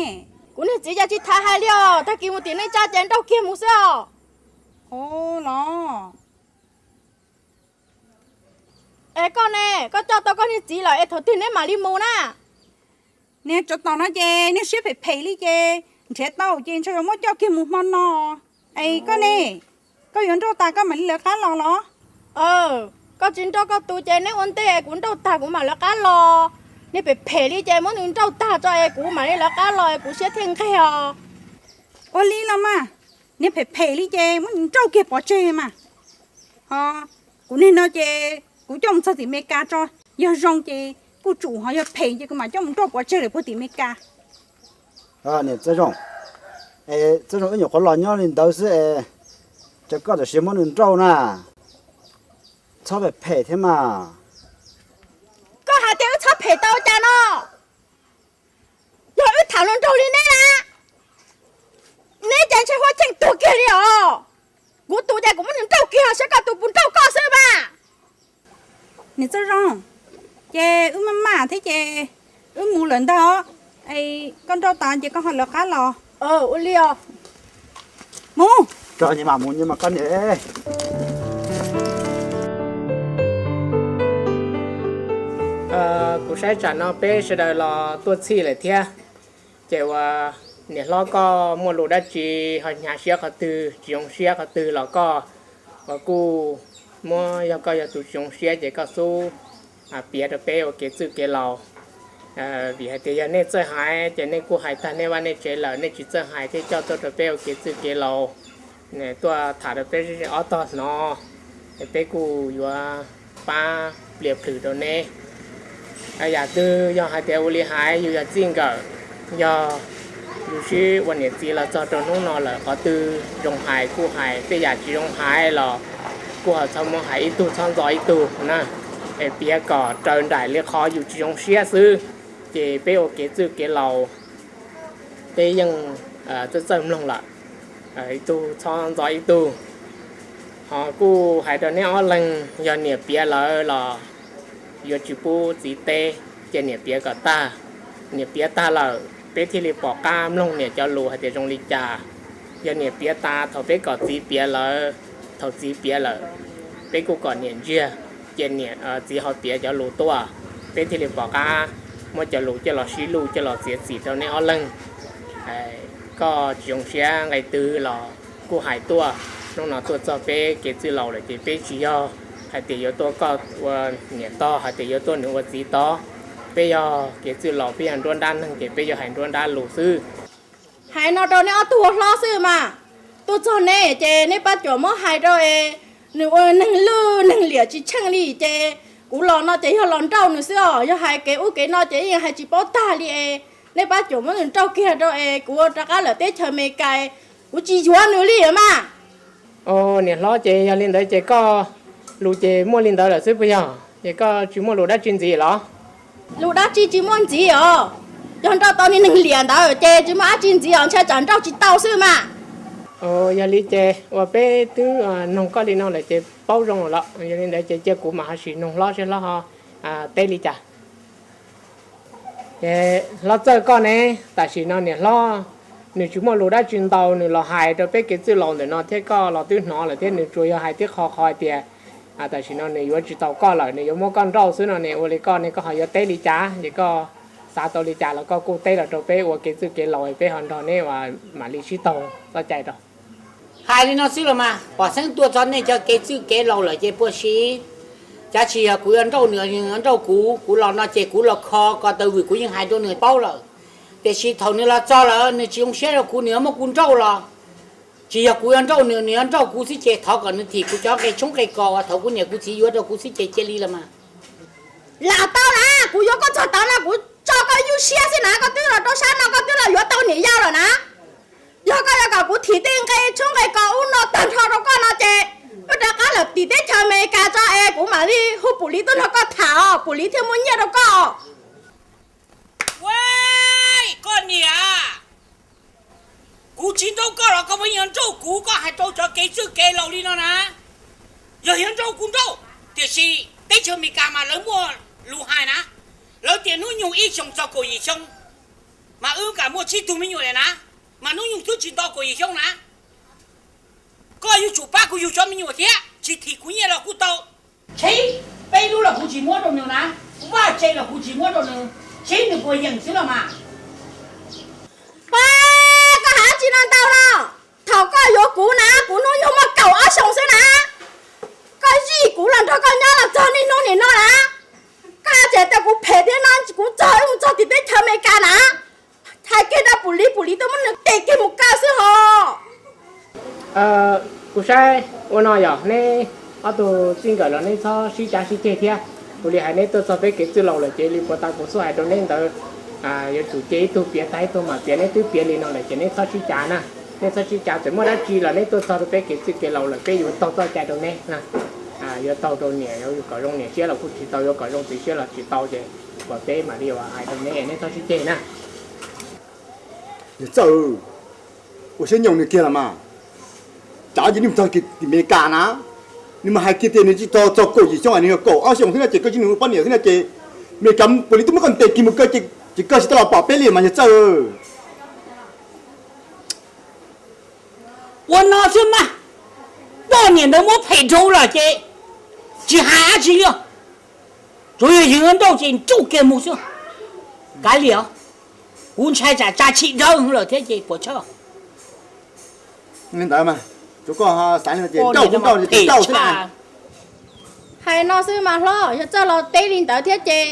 Kuv niag txiv cas tsis tham hais li os, tag kis mus tim neej tsa ces nrauj kiag mus xwb os. Los, es koj ne, koj coj tau koj niag txiv lawm es thaum twg neb mam li mus na? Niag tsov tom no ces niag siab phem phem li ces nrhiav tau ces ntshe yuav muab coj kiag mus hmo no. Es koj ne, koj yuav nrauj tas koj mam li lawv qab los los? Koj tsis nrauj koj tus ces neb ua ntej es kuv nrauj tag kuv mam lawv qab los. Niag phem phem li ces muab nws nrauj tag tso es kuv mam li lawv qab los es kuv siab thiaj nqeg os. Ua li los mas, niag phem phem li ces muab nws nrauj kiag pov tseg mas. Ho kuv niag no ces kuv coj mus txog tim Meskas tso, yog zoo ces kuj tsum, ho yog phem ces kuv mam coj mus nrauj pov tseg lawm puag tim Meskas. Niam Txawj Zoo, Txawj Zoo wb nyuam qhuav los nyob li ntawd xwb es, cas koj tam sim muab nws nrauj na? Txhob phem phem thiab mas. Koj hais tias wb txhob phem tau cas no? Yog wb tham hluas nraug li neb na, neb ces ntshe huaj cheej tuag kiag li os. Kuv tus ces kuv muab nws nrauj kiag, saib koj tus puas nrauj koj xwb mas. Niam Txawj Zoo, ces wb maj maj thiab ces wb mus lawm ntag. Koj nrauj tas ces koj ho lawv qab los. Ua li os. Mus, nrog nyias mam mus nyias mam koj niam. Kuv saib tsam no peb sawv daws los tuaj txhij lawm thiab, ces ua niam hlob koj muaj lus dab tsi ho hnyav siab qhov twg tsis zoo siab qhov twg los koj ua kuj muab, yog koj yog tus tsis zoo siab ces koj xub piav rau peb ua kev txwj kev laus. Vim hais tias yog nej txawj hais ces nej kuj hais tag nej vaj nej tsev lawm, nej tsis txawj hais thiaj coj tuaj rau peb ua kev txwj kev laus, tuaj tham rau peb ob tog hnov, peb kuj yuav pab plias plhws rau neb. Yam twg yog hais tias ua li hais yus yog txij nkawm, yog yus sib ua niam txiv los txog rau hnub no lawm, qhov twg zoo hais kuj hais, tej yam tsis zoo hais los kuj ho txhob muab hais ib tug txhob ntxo ib tug na, es piav kom raws nraim li qhov yus tsis zoo siab xwb, ces peb ua kev txwj kev laus peb yeej txawj txawj mloog lawm, ib tug txhob ntxo ib tug. Ho kuj hais rau neb ob leeg, yog niam piav lawm los yuav tsis pub txiv teb, ces niam piav kom tag. Niam piav tag lawm peb thiaj li pom qab mloog niam cov lus hais tias zoo li cas. Yog niam piav tas thaum peb kom txiv piav lawm, thaum txiv piav lawm peb kuj kom niam ntsiag, ces txiv ho piav cov lus tuaj, peb thiaj li pom qab muab cov lus coj los sib luj coj los txiav txim rau neb ob leeg. Koj tsis zoo siab nqe twg los kuj hais tuaj, hnub no tuaj txog peb kev txwj laus lawm ces peb tsis yog hais tias yuav tuaj koj ua niam tog, hais tias yuav tuaj nws ua txiv tog. Peb yog kev txwj laus, peb yog nruab nrab neeg ces peb yuav hais nruab nrab lus xwb. Hais no rau neb ob tug ua hlob xwb mas, tuaj txog neb ces neb pab cuam muab hais rau es nws ua neeg lwj neeg liam tsis tsheej li ces kuv los no ces yog los nrauj nws xwb os, yog hais kev ub kev no ces yeej hais tsis paub tag li es neb pab cuam muab nws nrauj kiag rau es kuv ua rov qab lawm teb chaws Amelikas, kuv tsis yuav nws li mas. Niam hlob, ces yog li ntawd ces koj lus ces muaj li ntawd lawm xwb puas yog? Ces koj tsis muaj lus dab tsi ntxiv los? Lus dab tsi tsis muaj ntxiv os. Yog nrauj tau niag neeg liam ntawd ces tsis muaj dab tsi ntxiv os, ntshai tsam nrauj tsis tau xwb mas. Yog li ces uas peb twb noog koj li no lawm ces paub zoo lawm, yog li ntawd ces cia kuv mam ho sim noog hlob seb hlob ho teb li cas. Ces hlob Txawj koj ne, tam sim no niam hlob nws tsis muaj lus dab tsi ntau, nws los hais rau peb kev txwj laus ntawm no thiab koj los twb hnov lawm thiab, nws tsuas yog hais tib qho qhov hais tias tam sim no nws yuav tsis tau koj lawm, nws yuav muab koj nrauj xwb no ne. Ua li koj ne koj ho yuav teb li cas? Ces koj xav tau li cas los koj kuj teb los rau peb ua kev txwj kev laus peb ho nrog neb uas mam li sib taug txoj cai rau. Hais li no xwb los mas, pom xeeb tuaj txog nej cov kev txwj kev laus lawm ces puas siv? Cav tsis yog kuv yuav nrauj nws, nws yuav nrauj kuv. Kuv los no ces kuv los kho ko taw vwm kuv yeej hais rau nws paub lawm. Tiam sis thaum nws los txog lawm nws tsis zoo siab rau kuv, nws yuav muab kuv nrauj los tsis yog kuv yuav nrauj nws, nws yuav nrauj kuv xwb ces thov kom nws thim kuv cov nqe tshoob nqe kos uas thaum kuv niam kuv txiv yuav rau kuv xwb ces cia li los mas. Lam tau na, kuv yuav koj txog tav no kuv tso koj ywj siab xwb na, koj twb los rau sab no koj twb los yuav tau niam yau lawm na. Yog koj yuav kom kuv thim tej nqe tshoob nqe kos ub no tag nrho rau koj no ces wb rov qab lawm tim teb chaws Amelikas tso es kuv mam li hu pum liv tuaj nrog koj tham os, pum liv thiaj muaj nyiaj rau koj. Koj niam, kuv tsis nrauj koj los koj muaj nyiaj nrauj kuv, koj hais rau cov kev txwj kev laus li no na. Yog yuav nrauj kuv nrauj, tiam sis teb chaws Amelikas mas lawv muaj lus hais na, lawv tias hnub nyoog ib xyoos txog kaum yim xyoo. Mas wb kam muaj tsib tug me nyuam lawm na, mas hnub nyoog twb tsis nto kaum yim xyoo na. Koj yuav tsum pab kuv yug cov me nyuam thiab, tsis thim kuv nyiaj los kuj tau. Tsib, peb lub los kuv tsis muab rau nws na, vaj tse los kuv tsis muab rau nws, tsib nws puas yeem xwb los mas. Pab, koj hais dab tsi no ntau los? Thaum koj yuav kuv na, kuv hnub nyoog muaj kaum ob xyoos xwb na. Koj zij kuv los nrog koj nyob los txog niaj hnub nim no na. Koj tseem tias kuv phem thiab no, kuv txog mus txog tim teb chaws Amelikas na. Hais kiag rau Pum Lis, Pum Lis tuaj muab nws tes kiag mus kaw xwb hos. Kuv saib ua no yog neb ob tug txij nkawm los neb txhob sib cav sib ceg thiab. Kuv li hais neb tuaj txog peb kev txwj laus lawm ces li puas tas kuv xub hais rau neb ntawd, yuav tsum cia ib tug piav tag ib tug mam piav, neb twb piav li no lawm ces neb txhob sib cav na. Neb txhob sib cav, txawm muaj dab tsi los neb tuaj txog rau peb kev txwj kev laus lawm peb yuav taug txoj cai rau neb na. Yuav taug rau niam, yuav kom zoo niam siab los kuj tsis tau, yuav kom zoo txiv siab los tsis tau ces kom peb mam li hais rau neb, neb txhob sib ceg na. Niam Txawj, ua siab nyoos nws kiag los mas. Cav ces nws txog Amelikas na, nws mas hais kiag tias nws tsis txog, txog kaum yim xyoo, nws yog kaum ob xyoos xwb no ces koj tsis nws poj niam xwb no ces Amelikas puas li twb muab koj tes kiag mus kaw ces koj tsis tau los pom peb li mas niam Txawj. Ua no xwb mas, poj niam ntawd muab phem dhau lawm ces tsis hais dab tsi li. Tsuas yog yus yuav nrauj ces nrauj kiag mus xwb. Kav liam, kuv ntshai tsam tsa tshim dawb lawm thiab ces puas tshaj. Li ntawd mas, tsuav koj xav li no ces nrauj kuj nrauj, nrauj xwb na. Hais no xwb mas hlob, yog Txawj los teb li ntawd thiab ces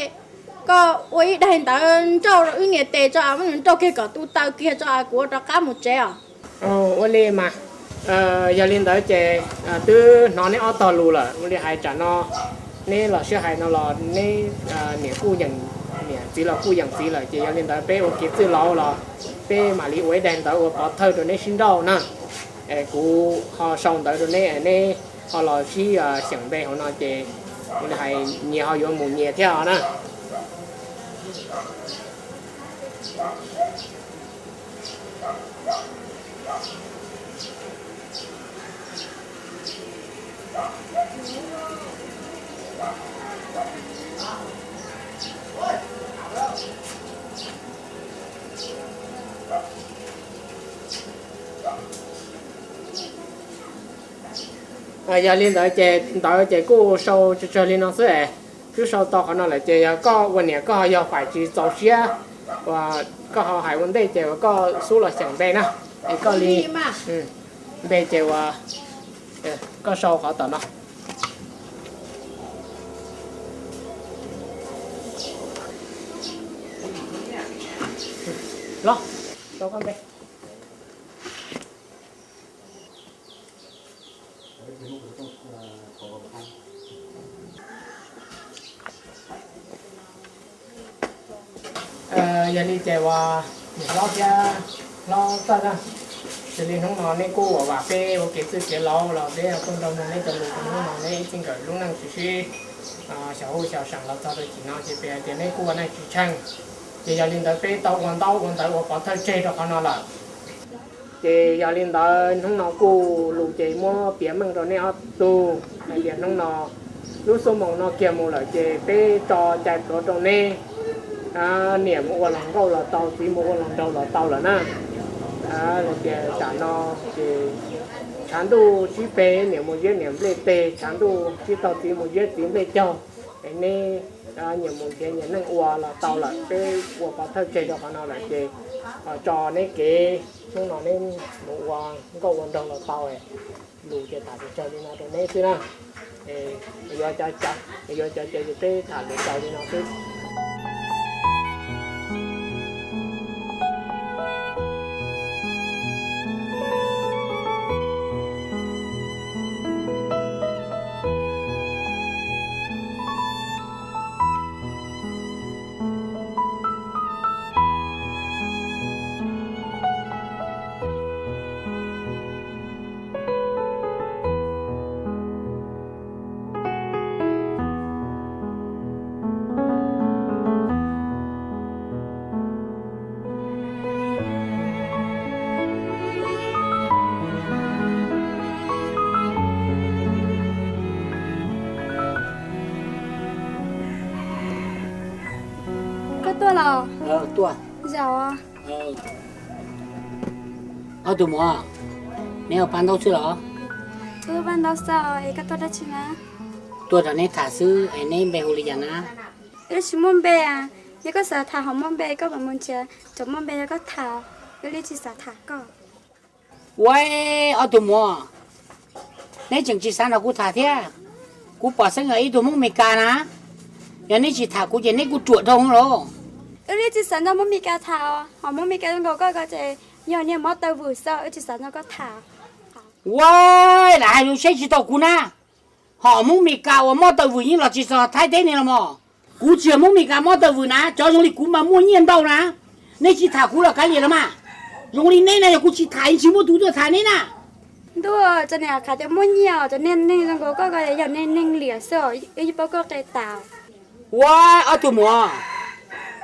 koj ua ib daim ntawv nrauj wb niam tes tso, muab nws nrauj kiag kom tu taw kiag tso, kuv ua rov qab mus tsev os. Ua li mas, yog li ntawd ces twb hnov neb ob tog lus lawm, ua li hais tsam no neb los sib hais no los neb niam kuj yeem niam, txiv los kuj yeem txiv lawm ces yog li ntawd peb ua kev txwj laus los peb mam li ua ib daim ntawv ua pov thawj rau neb sib nrauj na. Kuv ho sau ntawv rau neb, neb ho los sib xyeem npe hauv no ces ua li hais nyias ho yuav mus nyias thiab os na. Yog li ntawd ces ntawv ces kuj sau tsawg tsawg li no xwb. Twb sau tau qhov no lawm ces yog koj ua niam koj ho yog fais tsis txaus siab, uas koj ho hais ua ntej ces uas koj xub los xyeem npe na. Es koj li npe ces uas koj sau qhov tom no. Los, sau koj npe. Yog li ces uas niam hlob thiab hlob Txawj na, xws li hnub no neb kuj ua vam peb ua kev txwj kev laus los peb tuaj nrog nug neb cov lus rau hnub no neb ib txij nkawm lub neej tshwm sim xyaum huj xyaum seem los txog rau chim no ces peb hais tias neb kuj ua neej tsis tsheej. Ces yog li ntawd peb tau ua ntaub ua ntawv ua pov thawj tseg rau qhov no lawm. Ces yog li ntawd hnub no kuj lus ces muab piav meej rau neb ob tug hais tias hnub no lub xuab moos no kiag mus lawm ces peb tso cai pluav rau neb, niam mus ua hluas nkauj los tau, txiv mus ua hluas nraug los tau lawm na. Hais tias tam no ces tshav ntuj sib peg, niam mus ziab niam nplej teg, tshav ntuj sib taug, txiv mus ziab txiv nplej caug. Es neb nyias mus nrhiav nyias neej ua los tau lawm, peb ua pov thawj tseg rau qhov no lawm ces tso neb kev, hnub no neb mus ua nkauj ua nraug los tau. Lus ces tham txog li no rau neb xwb na. Yuav cov, yuav cov ces peb tham lus xaus li no xwb. Koj tuaj los? Tuaj. Zaum. Ob tug muam, neb ua paj ntaub xwb los? Wb ua paj ntaub xwb es koj tuaj dab tsi na? Tuaj nrog neb tham xwb es neb npe hu li cas na? Wb tsis muaj npe. Yog koj xav tham ho muaj npe koj mam mus nrhiav cov muaj npe rau koj tham, wb li tsis xav tham koj. Ua, ob tug muam, neb tseem tsis xav nrog kuv tham thiab. Kuv pom xeeb yog ib tug Hmoob Mes Kas na. Yog neb tsis tham kuv ces neb kuj ruam dhau lawm. Wb li tsis xav nrog Hmoob Mes Kas tham, ho Hmoob Mes Kas zoo nkaus koj ko ces yog niag mob taw vwm xwb, wb tsis xav nrog koj tham. Ua, lam hais lus saib tsis taus kuv na. Ho Hmoob Mes Kas uas mob taw vwm yeej los tsis txog Thaib teb ne los mas. Kuv tsis yog Hmoob Mes Kas mob taw vwm na, cov zoo li kuv mas muaj nyiaj ntau na. Neb tsis tham kuv los kav liam los mas. Zoo li neb na yog kuv tsis tham yeej tsis muaj tus tuaj tham neb na. Ntuj, cov niag qhav tias muaj nyiaj os, cov niag neeg zoo nkaus koj ko yog neeg liam xwb os, wb yeej paub koj qe tas. Ua, ob tug muam,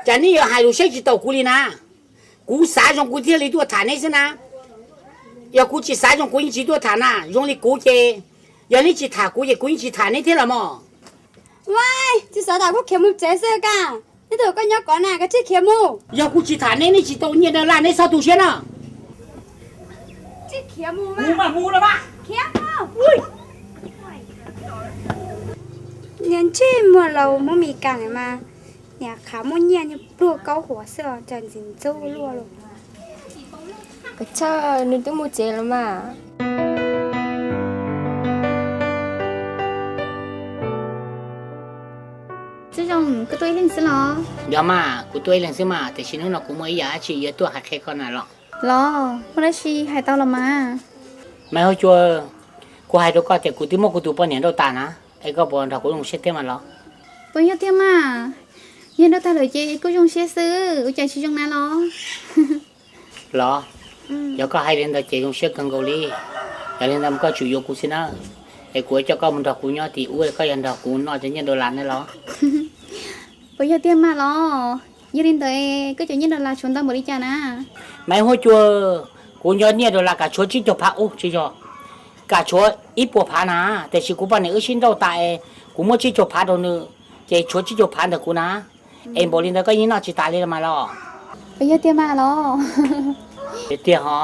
cas neb yuav hais lus saib tsis taus kuv li na. Kuv xav zoo kuv thiaj li tuaj tham neb xwb na. Yog kuv tsis xav zoo kuv yeej tsis tuaj tham na. Zoo li kuv ces, yog neb tsis tham kuv ces kuv yeej tsis tham neb thiab los mas. Ua, tsis xav tham kuj khiav mus tsev xwb ka. Neb tus koj nyob kov na, koj tsij khiav mus. Yog kuv tsis tham neb, neb tsis tau nyiaj dollar neb txhob tu siab na. Khiav mus, khiav mus. Niag ntsej muag laus Hmoob Mes Kas mas, niag qhav muaj nyiaj niag pluag kaub huav xwb os, cas ntxim ntxub luaj li. Kav chawj, nws twb mus tsev los mas. Txiv Zoo, koj tuaj ib leeg xwb los? Yog mas, kuv tuaj ib leeg xwb mas, tiam sis hnub no kuv muaj ib yam dab tsi yuav tuaj hais qhia koj na los. Los, muaj dab tsi hais tau los mas. Maiv Huab Cua, kuv hais rau koj tias kuv twb muab kuv tus poj niam nrauj tas na, es koj puas nrog kuv zoo siab thiab mas los? Puas yog tiag mas? Yog nrauj tag lawm ces kuj zoo siab xwb, ua cas tsis zoo na los? Los, yog koj hais li ntawd ces zoo siab kawg nkaus li. Yog li ntawd koj tsum yuav kuv xwb na, es kuv coj koj mus nrog kuv nyob tim ub, koj yuav nrog kuv noj cov nyiaj dollar na los? Puas yog tiag mas los? Yog li ntawd koj cov nyiaj dollar tshuav ntau npaum li cas na? Maiv Huab Cua, kuv cov nyiaj dollar kam tshuav tsib caug phav ub tsis yog, kam tshuav ib puas phav na, tiam sis kuv poj niam wb sib nrauj tas es kuv muab tsib caug phav rau nws, ces tshuav tsib caug phav ntawm kuv na. Es npaum li ntawd koj yeej noj tsis tas li los mas los? Puas yog tiag mas los? Tiag tiag ho.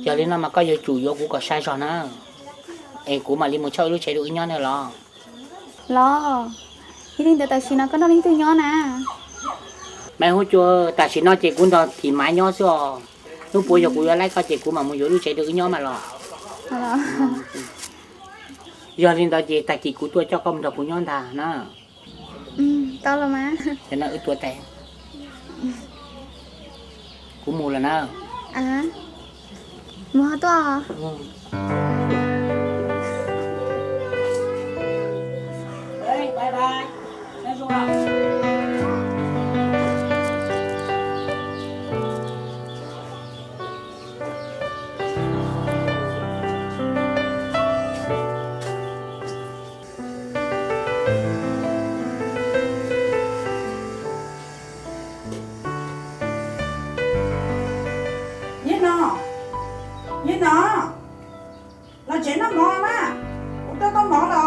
Yog li no mas koj yuav tsum yuav kuv kom sai zog na, es kuv mam li mus cia wb lub tsev rau wb nyob na los. Los, yog li ntawd tam sim no koj nrog leej twg nyob na? Maiv Huab Cua, tam sim no ces kuv nrog Thim Maiv nyob xwb os. Hnub puav yog kuv yuav laib koj ces kuv mam mus yuav lub tsev rau wb nyob mas los. Yog li ntawd ces tag kis kuv tuaj coj koj mus nrog kuv nyob ntag na. Tau los mas. Ces no wb tuav tes. Kuv mus lawm na. Mus ho tuaj. Nyiaj no, Nyiaj no, los tsev noj mov mas, kuv rau tau mov los.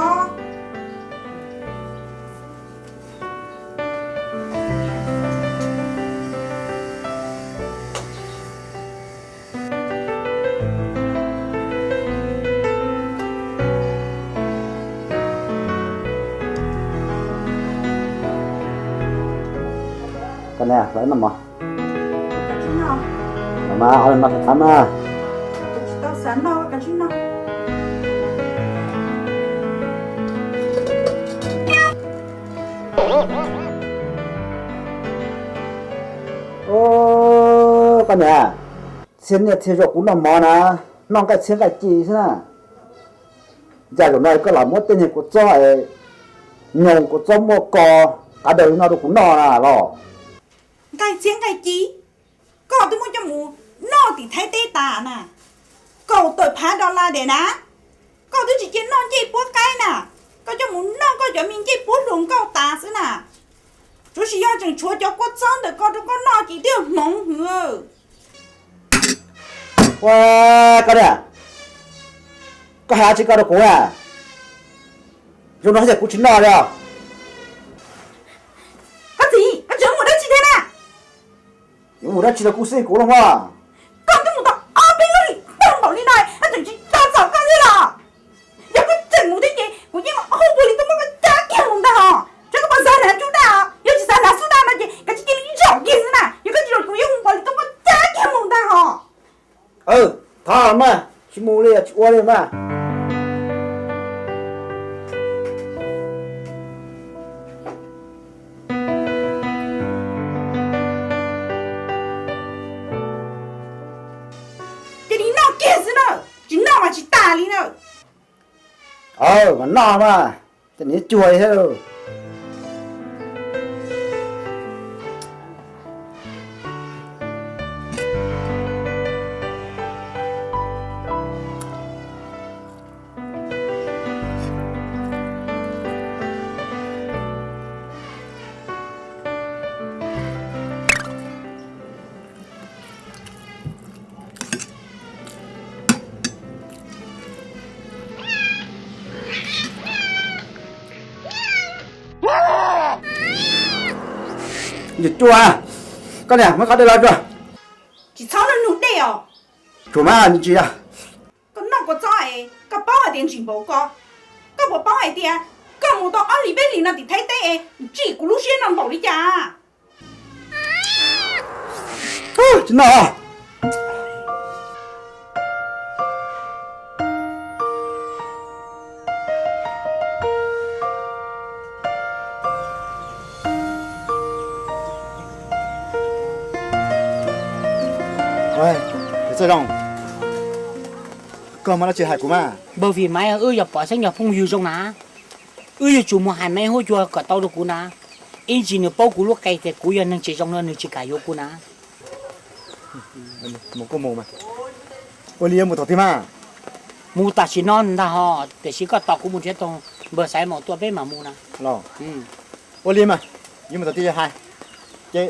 Koj niam, los noj mov. Los mas, ho los no xav mas. Koj niam, txhia niaj txhia zaus kuv noj mov na, noj nqaij txhiab nqaij ci xwb na. Cas zaum no koj lam muab tej niag kua txob, nyoos kua txob muaj ko, qav daws li no rau kuv noj na los? Nqaij txhiab nqaij ci, koj twb muab coj mus noj tim Thaib teb tas na, kaum tawm phav dollar daim na. Koj twb tsis cia noj ncej puab qaib na, koj coj mus noj koj cov me ncej puab hluas nkauj tas xwb na. Tsuav tsis yog tseem tshuav cov kua txob ntawm ko rau koj noj ces twb yog hmoov hwv. Ua, koj niam, koj hais dab tsi ko rau kuv na? Zoo no ces kuv tsis noj li os. Koj txiv, koj tseem mus dab tsi thiab na? Yuav mus dab tsi los kuj xij kuv los mas. Koj twb mus tau ob peb lub hlis tag npaum li no, tseem tsis tau txog koj li los? Yog koj tseem mus thiab ces kuv yeej hu pog li tuaj muab koj cab kiag mus ntag hos. Tsuas koj puas xav hnav tsub daj os? Yog tsis xav hnav xub daj no ces koj cia li zaum kiag xwb na. Yog koj tsis zaum kuv yeej hu pog li tuaj muab cab kiag mus ntag hos. Thov mas, tsis mus li, tsis ua li mas. Cia li noj kiag xwb na, tsis noj mas tsis tas li na. Mas noj mas, ces nws cuag thiab. Cua, koj niam muab qhov dej los tsuag. Tsis txhob nug dej os. Tsuag mas, tsis yog. Koj noj kua txob es koj paub hais tias ntsis npaum ko, koj puas paub hais tias koj mus tau ob hlis peb hlis no tim Thaib teb es tsim kuv lub siab no npaum li cas? Tsis noj. Txawj Zoo, koj muaj dab tsi hais kuv mas. Npawg Vim Maiv, wb yog pom xeeb yog phooj ywg zoo na, wb yuav tsum mus hais Maiv Huab Cua kom tau rau kuv na. Ib ntsis nws paub kuv lub qe tias kuv yog neeg tsis zoo no nws tsis kam yuav kuv na. Mus kuj mus mas. Ua li yuav mus thaum twg mas? Mus tam sim no ntag hos, tiam sis koj tos kuv mus nrhiav tau npawg Xaiv Maum tuaj peb mam mus na. Ua li mas, yuav mus thaum twg hais. Ces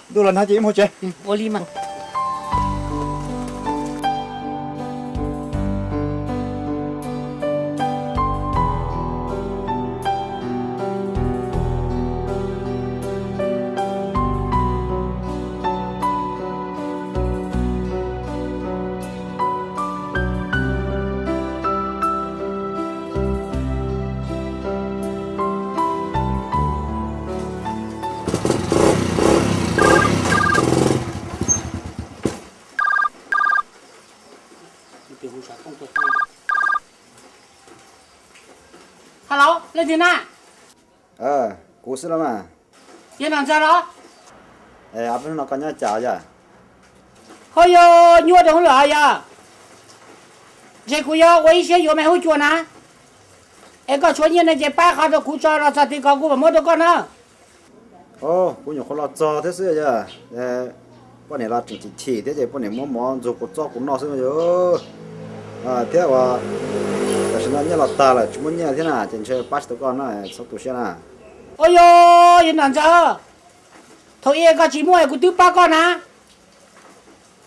ntuj los nag ces wb mus tsev. Ua li mas. Hello, leej twg na? Kuv xwb los mas. Yog Nom Ntxawg los? Ob peb hnub no koj nyob cas yog? Ho yog nyuaj rau hauv lawm yog? Ntshe kuv yuav ua ib siab yuav Maiv Huab Cua na. Es koj tshuav nyiaj no ces pab qhov rau kuv tso los txog tid ko kuv mam muab rau koj na. Kuv nyuam qhuav los txog thiab xwb yog. Poj niam los tseem chim chim thiab ces poj niam muab mov ntxuag kuv txob kuv noj xwb yog. Thiab uas tam sim no nyiaj los tag lawm tsis muaj nyiaj thiab na ces ntshe pab tsis tau koj na, txhob tu siab na. Ua yog, yog Nom Ntxawg, thaum ub koj tsis muaj kuv twb pab koj na.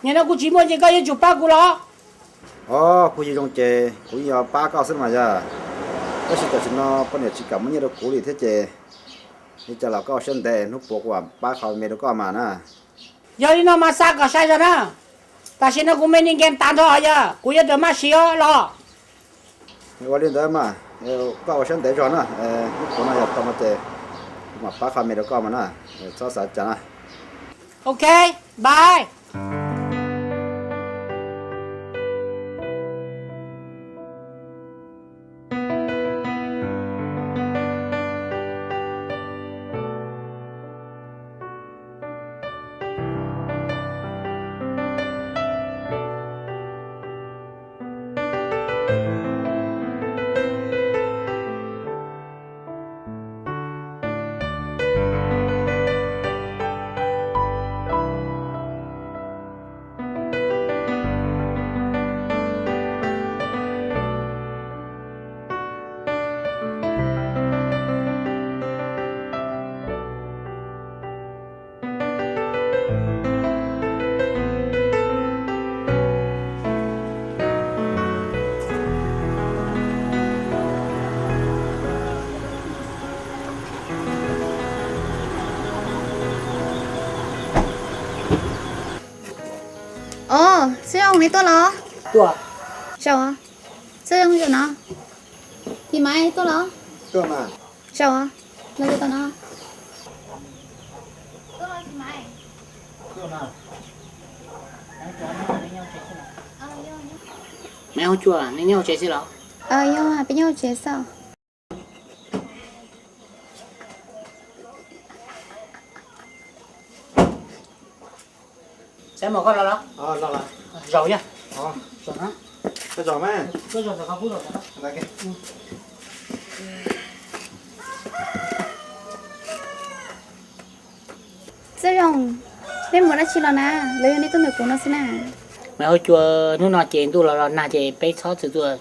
Nim no kuv tsis muaj ces koj yuav tsum pab kuv los? Os, kuv yog zoo ces kuv yeej yuav pab koj xwb mas yog. Tab sis tam sim no poj niam tsis kam muab nyiaj rau kuv li thiab ces li cas los koj ua siab ntev, hnub puav kuv mam pab qhov me rau koj mas na. Yog li no mas xa kom sai zog na. Tam sim no kuv me ni nkees tas nrho yog kuv yuav tawm maj siv los. Ua li ntawd mas, koj ua siab ntev zog na, hnub puav no yog tau no ces kuv mam pab qhov me rau koj mas na, txhob xav cas na. Ok, bye. Os, Xyooj, neb tuaj los? Tuaj. Zaum, Xyooj zaum no. Tim Maiv tuaj los? Zaum, los zaum no. Maiv Hauv Cua, neb nyob hauv tsev xwb los? Yog, peb nyob hauv tsev xwb. Saib mas koj los los? Zaum yog. Xyooj zaum, neb mus dab tsi los na? Los yog neb tuaj ntawm kuv no xwb na? Maiv Hauv Cua, hnub no ces ntuj los los nag ces peb txhob txwm tuaj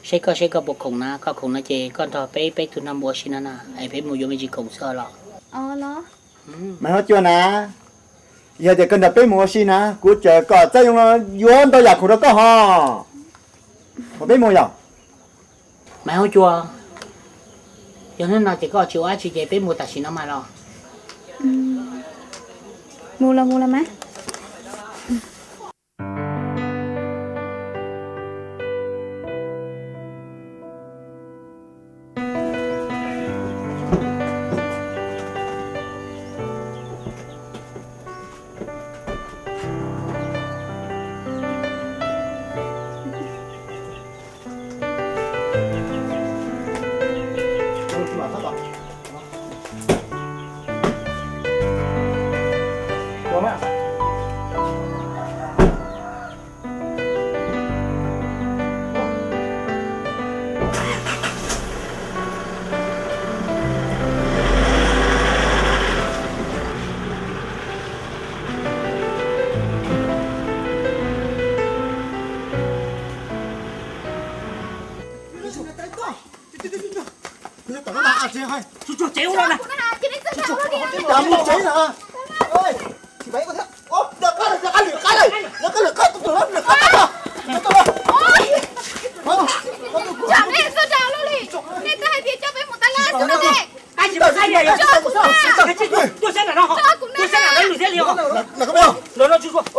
saib koj, saib koj puas khoom na. Koj khoom no ces koj nrog peb, peb tug no mus ua si no na, es peb mus yuav me ntsis khoom xwb los. Maiv Hauv Cua na, yog tias koj nrog peb mus ua si na, kuv cawm kom Txaj Yoo no yuav ntau yam khoom rau koj ho. Kom peb mus yom? Maiv Hauv Cua, yog hnub no ces koj tsis ua dab tsi ces peb mus tam sim no mas los. Mus los mus los mas.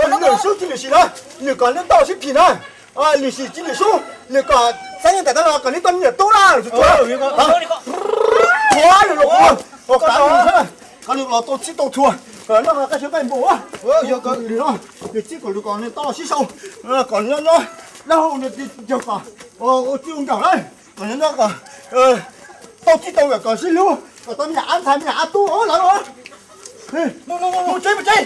Nws xwb cia lwm sim na, nws kom neb tau sib phim na. Lwm sim cia lwm sub, nws kom xav nyob ntawm no los kom neb tau niam tub na. Qhov lwm los, qhov lwm los tau txhij tau txhua, kom noj qab tsheb nqaij npua, yog kom lwm no, nws txhij kom lwm kom nws tau sib sau, kom nyob nyob dab hau nws yog kom ua txij ua nkawm na, kom nyob nyob kom tau txij tau nkawm kom sib hlub, kom tau me nyuam ab ntxhais me nyuam ab tub lawv. Mus mus mus tsev mus tsev.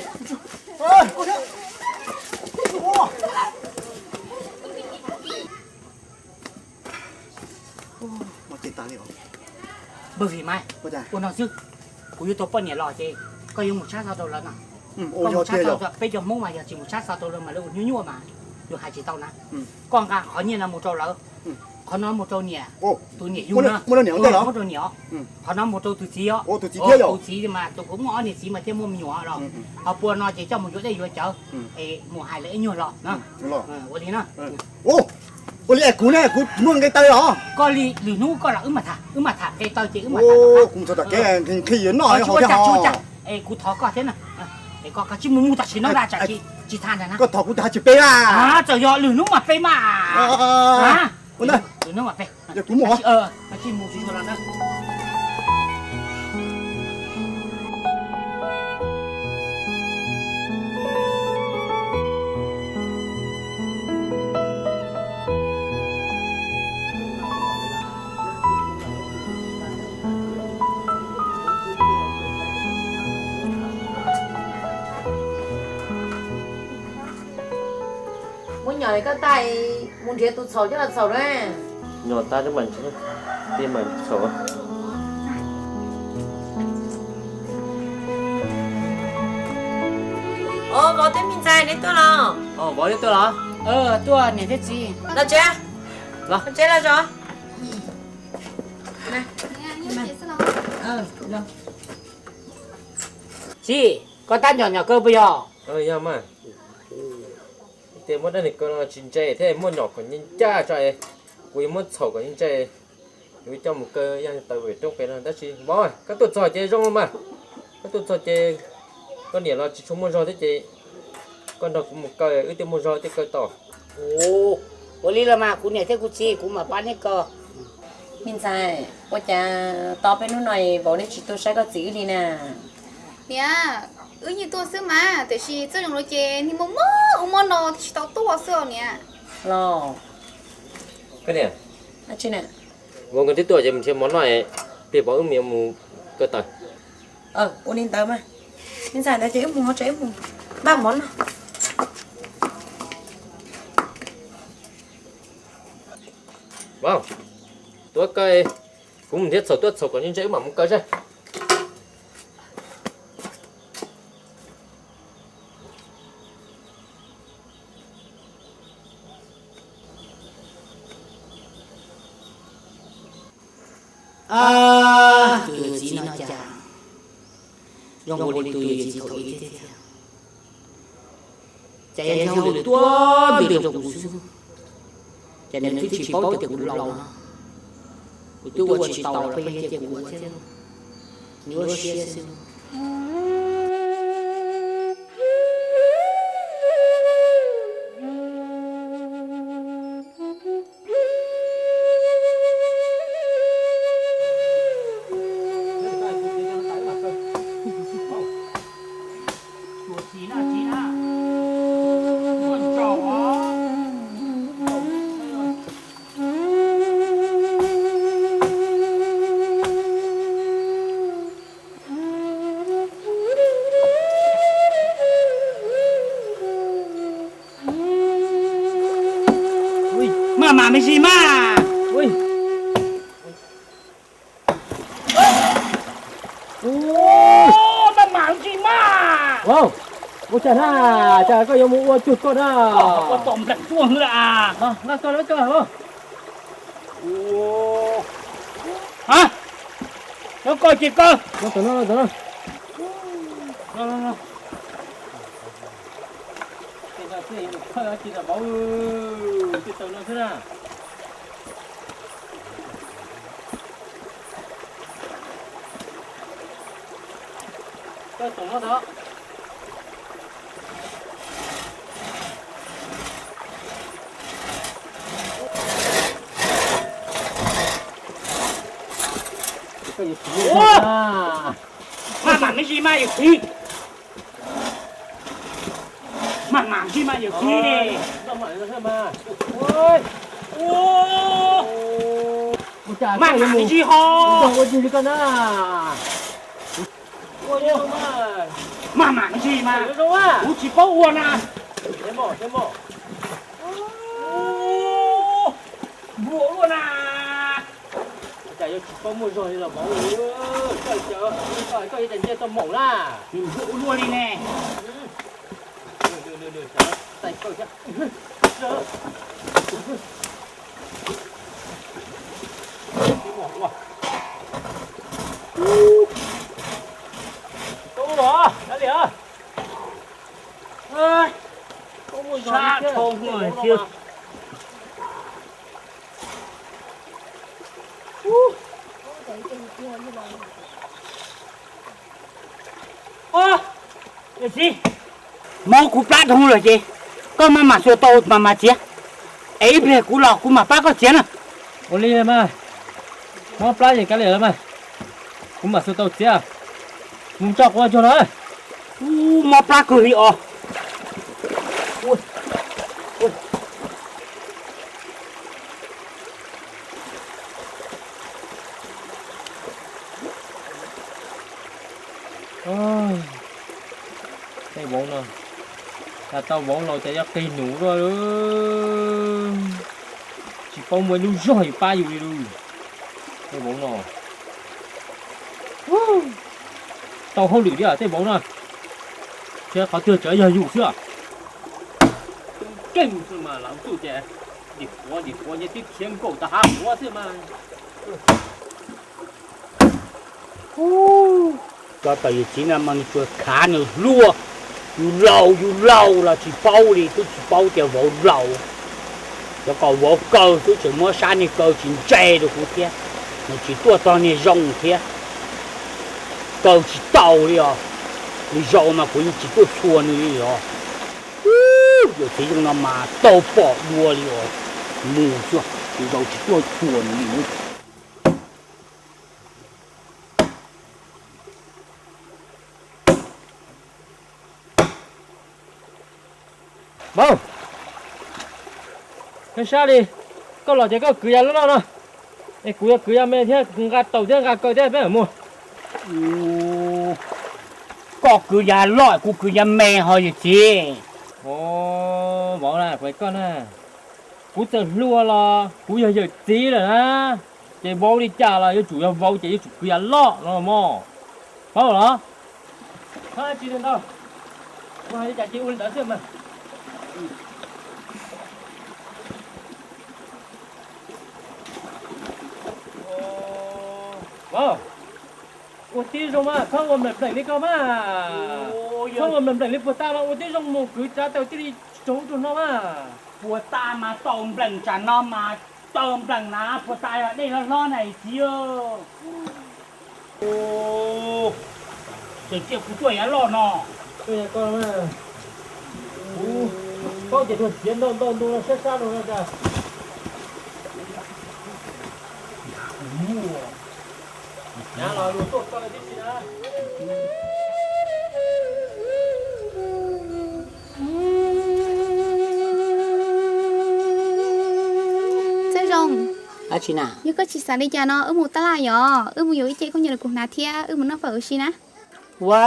Npawg Vim Maiv, ua no xwb, kuv yuav tau poj niam los ces koj yuav mus tshab xov rau lawv no. Koj mus tshab xov rau, peb cov Hmoob mas yog tsis mus tshab xov rau lawv mas lawv ua nyuaj nyuaj mas yus hais tsis tau na. Koj nqa qhov nyiaj no mus rau lawv, qhov no mus rau niam, tus niam yug na, muab rau niam os, qhov no mus rau tus txiv os, tus txiv mas tus kuv muaj ob niam txiv mas thiaj muaj me nyuam los, ho pua no ces coj mus yuav dej yuav cawv, es mus hais lawv ib nyuag los na. Ua li na. Ua li es kuv ne, kuv muaj nqe taw los. Koj li lwm hnub koj los wb mam tham, wb mam tham nqe taw ces wb mam tham. Kuv mus txog tom kev nqhis yuav noj, tsis ua cas tsis ua cas, es kuv thov koj thiab na, es koj tsis mus mus tam sim no, tsis tham ntag na. Koj thov kuv tas tsis pe na. Txawm yog lwm hnub mas pe mas. Lwm hnub mas pe. Kuv mus. Muab nyom koj tag, mus nrhiav tus txhaum coj los txhaum na. Nyom tag mas, ti mas txhaum. Os, Vauv thiab me ntxhais neb tuaj los? Os, Vauv neb tuaj los? Tuaj niam thiab txiv. Los tsev, los tsev los zos. Txiv, koj tab nyom nyom kaw puas yog? Yog mas. Tias muab dab neeg kaw no tsis ntse thiab, muab nyom kom ncaj tso es, kuv yuav muab txhaum kom ncaj, yuav coj mus kaw yaj tawm pem roob pem no. Tab sis Vauv, koj tuaj txog ces zoo los mas, koj tuaj txog ces koj niam los tsis tshua muaj zog thiab ces Koj nrog kuv mus kaw wb thiaj muaj zog thiaj kaw tau. Ua li los mas kuv niam thiab kuv txiv kuv mam pab neb kaw. Me ntxhais, ua cas tos peb hnub no vauv neb tsis tuaj saib koj txiv wb li na? Niam, wb yeej tuaj xwb mas, tiam sis txoj zoo no ces nws mob mob ub mob no thiaj tsis tau tuaj xwb os niam. Los, koj niam, vauv nkawd twb tuaj ces mus nrhiav mov noj, pliag pom wb mus kaw taws. Ua li ntawd mas, me ntxhais, ntawd ces wb mus hauv tsev wb mus npaj mov noj. Vauv, tuav kaw, kuv mus nrhiav txhaum tuaj txhaum kom ntse ntse wb mam mus kaw seb. Ab, tus yawm txiv no cas zoo nkaus li tus yawm txiv thaum ub thiab thiab. Cas yog hauj lwm tuaj nplig rau kuv xwb, ces nws twb tsis paub tias kuv laus no, kuv twb ua tsis tau los pheej cia kuv ua thiab, nws ua siab xwb. Maj mam me ntsis mas. Maj mam me ntsis mas. Ua cas na, cas koj yuav mus ua cuag koj na? Ua tom npleem tuaj hwv la. Nqa koj, nqa koj. Ha, nqa koj ces koj. Nqa tom no, nqa tom no. Tej no thiaj yuav mus khawb dab tsi na vauv, tej taws no xwb na. Koj tsom no tod. Maj mam me ntsis mas yawm txiv. Maj mam ntsis mas yawm txiv. Maj mam me ntsis ho. Maj mam me ntsis mas kuv tsis paub ua na. Npua ua luaj na. Cas yuav tsis paub muaj zog li los vauv, koj yuav tsis ntiag txoj moom na. Npua ua luaj li ne. Sab dhau xwb. Yawm txiv, mob kuv plab dhau lawm ces koj maj mam xuas tau mas mas txiav, es ib pliag kuv los kuv mam pab koj txiav na. Ua li mas, mob plab ces kav liam los mas, kuv mam xuas tau txiav. Mus tso quav cog los. Ub, mob plab kawg li os. Tej vauv no, cas tau vauv laus cas yuav qig num luaj, tsis paub muaj ib lub zog yuav pab yus li lauj. Tej vauv no tau hauj lwm thiab tej vauv no, thiab qhov twg tseem yog yus xwb. Keej xwb mas, lav txuj ces dim quav dim quav ces twb khiav nkaum tag hav quav xwb mas. Cov tawm yawm txiv no mas nws tsuas khav nws hlua, yus laus yus laus los tsis paub li, twb tsis paub tias vauv laus. Cov kom vauv kaw twb tseem muab sab niag kaw tsis ntse rau kuv thiab, nws tsis tuaj tog niag zoo thiab. Kaw tsis tau li os, nws zaum mas kuv yeej tsis tuaj txhua nws li os. Yawm txiv zoo no mas tau pom dua li os. Mus xwb, zaum tsis tuaj xyuas li. Vauv, nej sab li, koj los ces koj kwv yav loj loj no, es kuv yuav kwv yav me thiab, kuv nqa taus thiab nqa kaw thiab peb mam mus. Koj kwv yav loj kuv kwv yav me ho yawm txiv. Vauv na, kuv hais koj na, kuv txawm hluas los kuv yog yawm txiv lawm na, ces vauv li cas los yuav tsum yog vauv ces yuav tsum kwv yav loj no mog. Paub los? Tsis ntau, kuv hais li cas ces ua li ntawd xwb mas. Vauv, ua tib zoo mas txhob ua npleem npleem li koj mas. Txhob ua npleem npleem li puag ta mas ua tib zoo mus kwv tsav taws thiaj li tsaug rau no mas. Puag ta mas tau npleem tsam no mas tau npleem na, puag ta yog dej hlob hlob na txiv. Tseem cia kuv tuaj yav loj no. Kuv paub tias luag txiav ntau ntau ntu no sab sab no no cas. Kuv muaj. Nyav los luag tuaj koj tib si na. Txawj Zoo, yog koj tsis xav li cas no wb mus tab laj yom, wb mus yuav ib ce khaub ncaws los kuv hnav thiab wb mus noj fawm ua si na. Ua,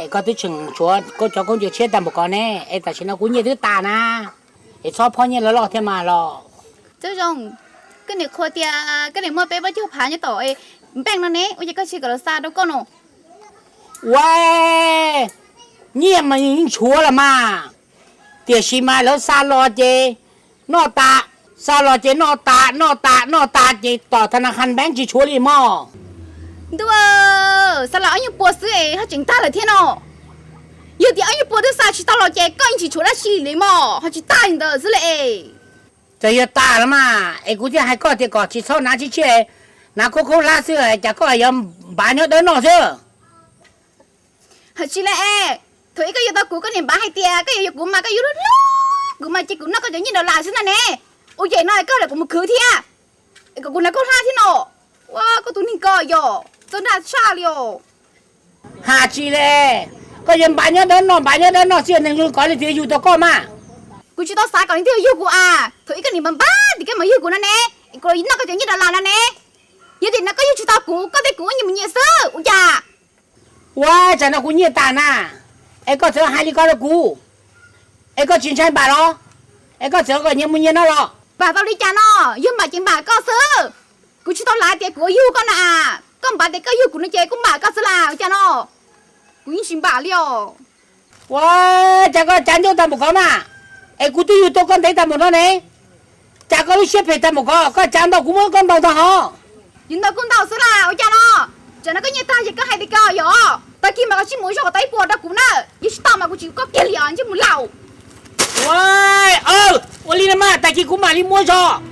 es koj twb tseem tshuav koj cov khaub ncaws tshiab tag npaum ko ne, es tam sim no kuv nyiaj twb tas na, es txhob phob nyiaj loj loj thiab mas los. Txawj Zoo, koj niam qhuas tias koj niam muaj peb plaub caug phav nyob tom npeej no ne, ua cas koj tsis kom lawv xa rau koj no? Ua, nyiaj mas yeej tshuav los mas, tiam sis mas lawv xa los ces noj tas, xa los ces noj tas noj tas noj tas ces tom thas nas khas npeeb tsis tshuav li mog. Ntuj, xa los ob nyuag pua xwb es ho tseem tag lawm thiab no. Yog tias ob nyuag pua twb xa tsis tau los ces koj yeej tsis tshuav dab tsi li mog, ho tsis tag li ntawd xwb li es. Txawm yog tas los mas es kuv thiaj hais koj tias kom tsis txhob hnav tshiab tshiab, hnav khaub khaub hlab xwb, cas koj yuav npav nyob dawb noj xwb. Hais tsis li es, thaum ub koj yuav tau kuv koj niam npav hais tias koj yuav yuav kuv mas koj yuav hlub hlub kuv mas ces kuv noj koj cov nyiaj dollar xwb na ne. Ua cas no koj hais kuv mus khwv thiab, es kom kuv hnav khaub hlab thiab no. Ua koj tus neeg ko yog txawj nraj tshaj li os. Hais tsis li, koj yuav npav nyob dawb noj npav nyob dawb noj xwb, neeg zoo li koj leej twg yug tau koj mas. Kuv tsis tau xav kom leej twg yug kuv as, thaum ub koj niam npav npav tias koj mam yug kuv no ne, es kuv los noj koj cov nyiaj dollar no ne. Yog tias no koj yug tsis tau kuv, koj thiab kuv wb nyias mus nyias xwb ua cas. Ua, tsam no kuv nyiaj tas na, es koj txawm hais li ko rau kuv, es koj tsis ntshai npam los? Es koj txawm kom nyias mus nyias no los? Npam tau li cas no, yog npam ces npam koj xwb. Kuv tsis tau lav tias kuv yuav yug koj na as, koj npav tias koj yug kuv no ces kuv npam koj xwb las ua cas no. Kuv yeej tsis npam li os. Ua, cas koj cav ncauj tag npaum ko mas, es kuv twb yug tau koj ntev tag npaum no ne, cas koj lub siab phem tag npaum ko, koj cav ntau kuv muab koj ntaus ntag hos. Yus ntau kuj ntau xwb las ua cas no. Tsam no koj nyiaj tag ces koj hais li ko yog, tag kis mas koj tsij mus zog kom tau ib puas rau kuv na, yog tsis tau mas kuv tsis yuav koj kiag li os, ntsej muag laus. Ua, ua li no mas tag kis kuv mam li muab zog.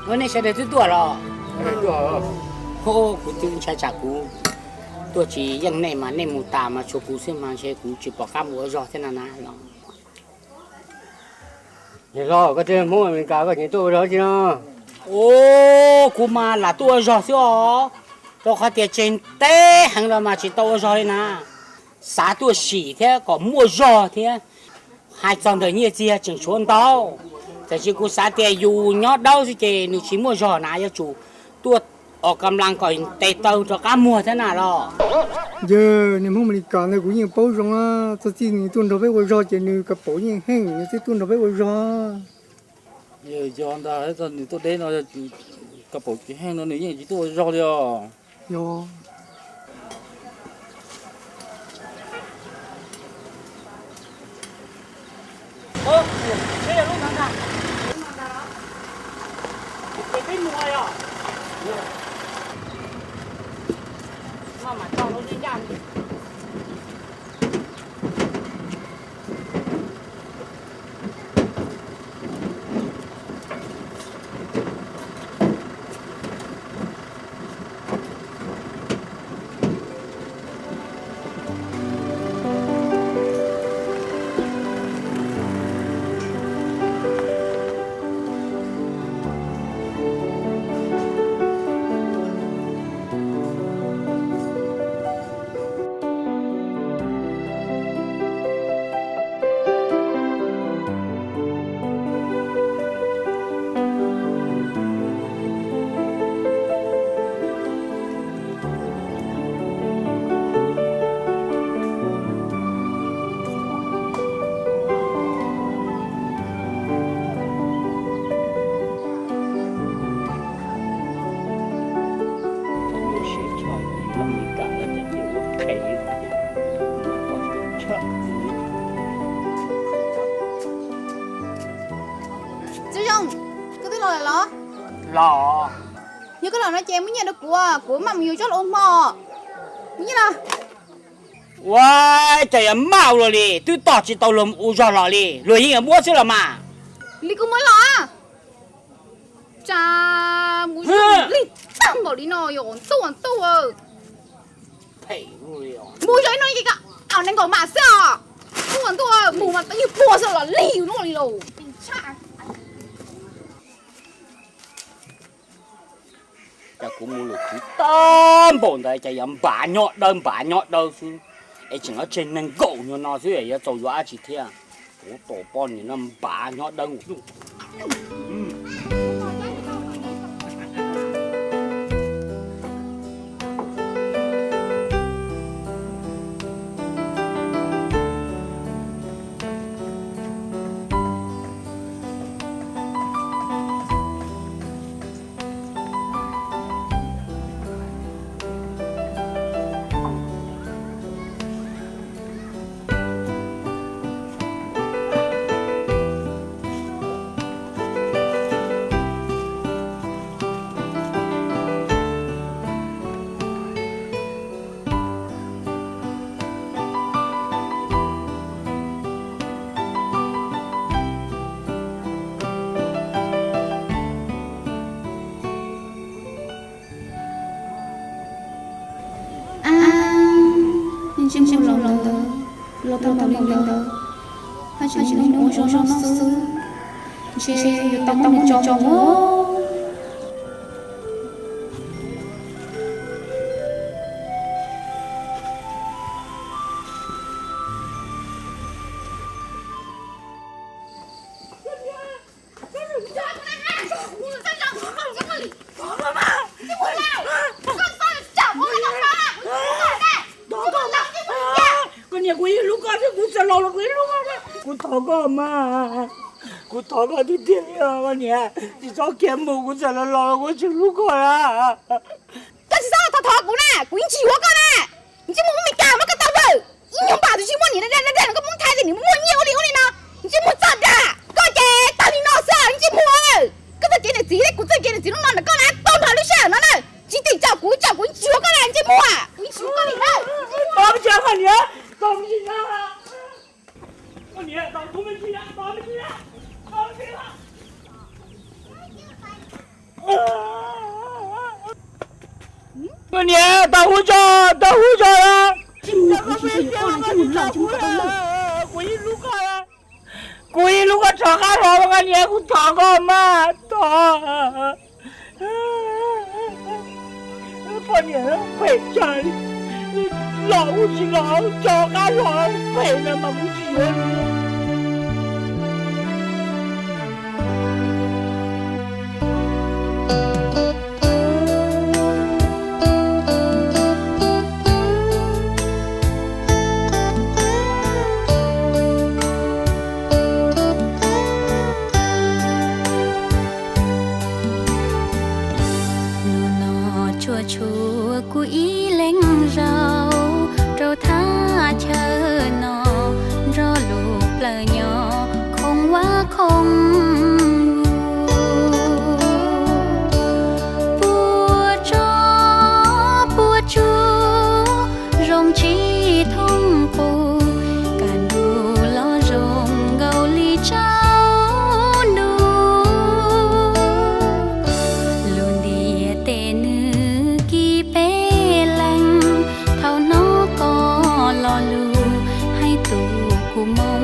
Ua nej sawv daws twb tuaj los? Kuv twb ntshai tsam kuv tuaj tsis yeej nej mas nej mus tas mas tshuav kuv xwb mas ntshe kuv tsis pom qab mus ua zog thiab na na los. Niam hlob, koj twb Hmoob Amelikas koj tseem tuaj ua zog tsi no? Ub, kuv mas lam tuaj ua zog xwb os, rau qhov tias tseg teb heev los mas tsis tau ua zog li na. Xav tuaj sim thiab kom muaj zog thiab. Hais txog ntawm nyiaj txiag tseem tshuav ntau, tab sis kuv xav tias yus nyob dawb xwb ces nws tsis muaj zog na, yuav tsum tuaj os kam las kom tes taw rov qab muag thiab na los. Yog niag Hmoob Amelikas ntawd kuv yeej paub zoo, txog txij nws tuaj nrog peb ua zog ces nws kav paum yeej heej, nws twb tuaj nrog peb ua zog. Yog ntag, nws tuaj deb no, kav paum tsis heej no nws yeej tsis tuaj ua zog li os. Yog. Txiv Zoo, koj twb los lawm los? Los. Yog koj los no ces muab nyiaj rau kuv, kuv maj mus yuav zaub los ua hmo. Muab nyiaj los. Ua cas yuav maj ua luaj li, twb tos tsis tau luag ua zog los li, luag yeej yuav muab xwb los mas. Li kuv muab los. Tsam mus li tag npaum li no yog ntuj ntuj. Mus zog ib no ces koj nees nkaum mas xwb os. Ntuj ntuj, mus mas twb yog puag xwb los lig luaj li lauj. Cas kuv mus lwm khwv tag npaum ntawd cas yuav npav nyob dawb npav nyob dawb xwb, es tseem yuav tseg nees nkaum nyuag no xwb yuav txaus yuav dab tsi thiab. Kuv tus poj niam no npav nyob dawb. Ab, ntsej muag los ntawd, los tau npaum li ntawd, haj tseem niaj hnub ua zog noj xwb, ntshe yuav tau muab nws tso mus. Koj niam, kuv yeej hlub koj thiab, kuv txawm laus los kuv yeej hlub koj. Kuv thov koj mas, kuv thov koj tiag tiag li os koj niam, tsis txhob khiav mus, kuv txawm laus los kuv tseem hlub koj na. Koj tsis txhob thov thov kuv na, kuv yeej tsis yuav koj na. Ntsej muag Meskas muab koj tau lawm, ib nyuag npam tus tsis muaj niam dab dab no koj muab thaij tias nws muaj nyiaj ua li ua li no. Ntsej muag txog dag, koj ces tag li no xwb ntsej muag. Koj txoj kev niam txiv thiab kuv txoj kev niam txiv hnub no ntawm koj na tau nrho lub sij hawm no na. Tsis tim tso kuv, tso kuv yeej tsis yuav koj na ntsej muag, kuv yeej tsis yuav koj li na. Tos me ntsis na, koj niam, tos kuv me ntsis na, tos me ntsis na, tos me ntsis na. Koj niam, tau hub tso, tau hub tso. Kuv ib lub koj rov qab los, koj niam, kuv thov koj mas, thov. Poj niam phem tshaj li, los kuj tsis los, rov qab los phem no mas kuv tsis yuav li. Hnub no tsuas tshuav kuv ib leeg zaum rau thaj chaw no, nrog lub plawv nyob khoov vaj khoov nus. Puas tso puas tsuaj zoo tsis thooj qus, kaj ntug los zoo nkaus li tsaus ntuj. Lub ntiaj teb nws kis peb leeg, thaum hnov koj lo lus hais tu kuv moo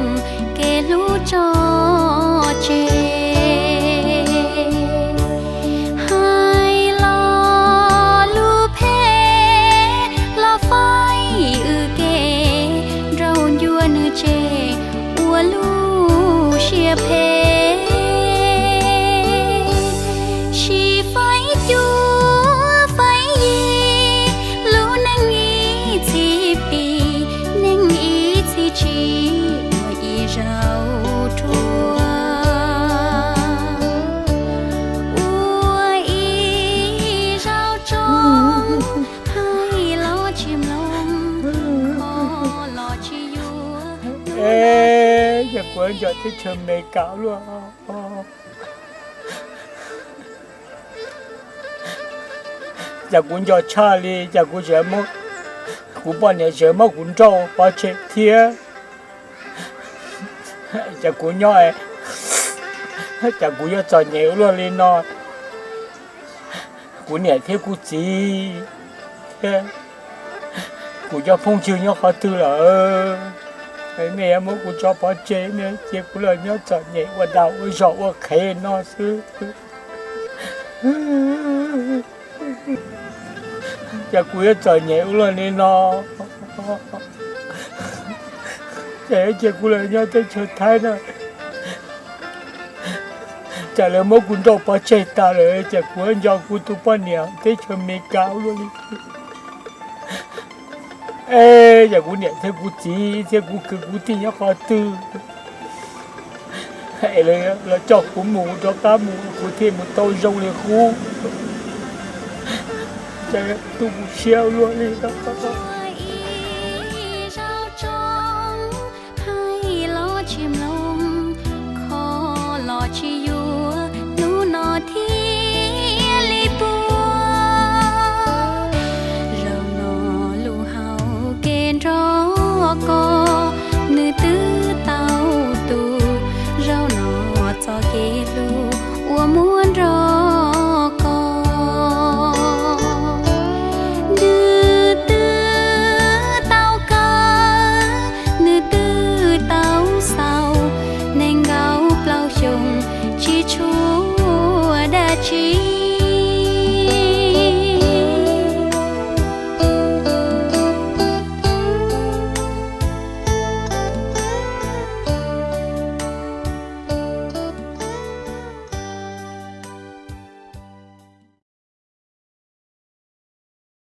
kev hlub tso tseg. Hais lo lus phem los faib wb ke, nrauj ncua nws tseg ua lub siab phem. Sim faib cuab faib yig, lub neej ib txhis pib, neej ib txhis tsim, ua ib zaug rhuav, ua ib zaug tsoo, hais los tsis mloog, kho los tsis yuav. Cas kuv nco teb chaws Amelikas luaj. Cas kuv nco tshaj li, cas kuv tseem, kuv poj niam tseem muab kuv nrauj pov tseg thiab. Cas kuv nyob, cas kuv yuav txom nyem ua luaj li no. Kuv niam thiab kuv txiv thiab kuv cov phooj ywg nyob qhov twg lawm? Nej yuav muab kuv tso pov tseg, nej cia kuv los nyob txom nyem ua dag ua zog ua qhev no xwb. Cas kuv yuav txom nyem ua luaj li no? Cas yuav cia kuv los nyob teb chaws Thaib no? Cas lawv muab kuv nrauj pov tseg tas lawm, cas kuv nco kuv tus poj niam teb chaws Amelikas ua luaj li. Es yog kuv niam thiab kuv txiv thiab kuv kwv kuv tij nyob qhov twg, es lawv coj kuv mus rov qab mus kuv thiaj mus tau zoo li qub. Cas tu kuv siab ua luaj li no.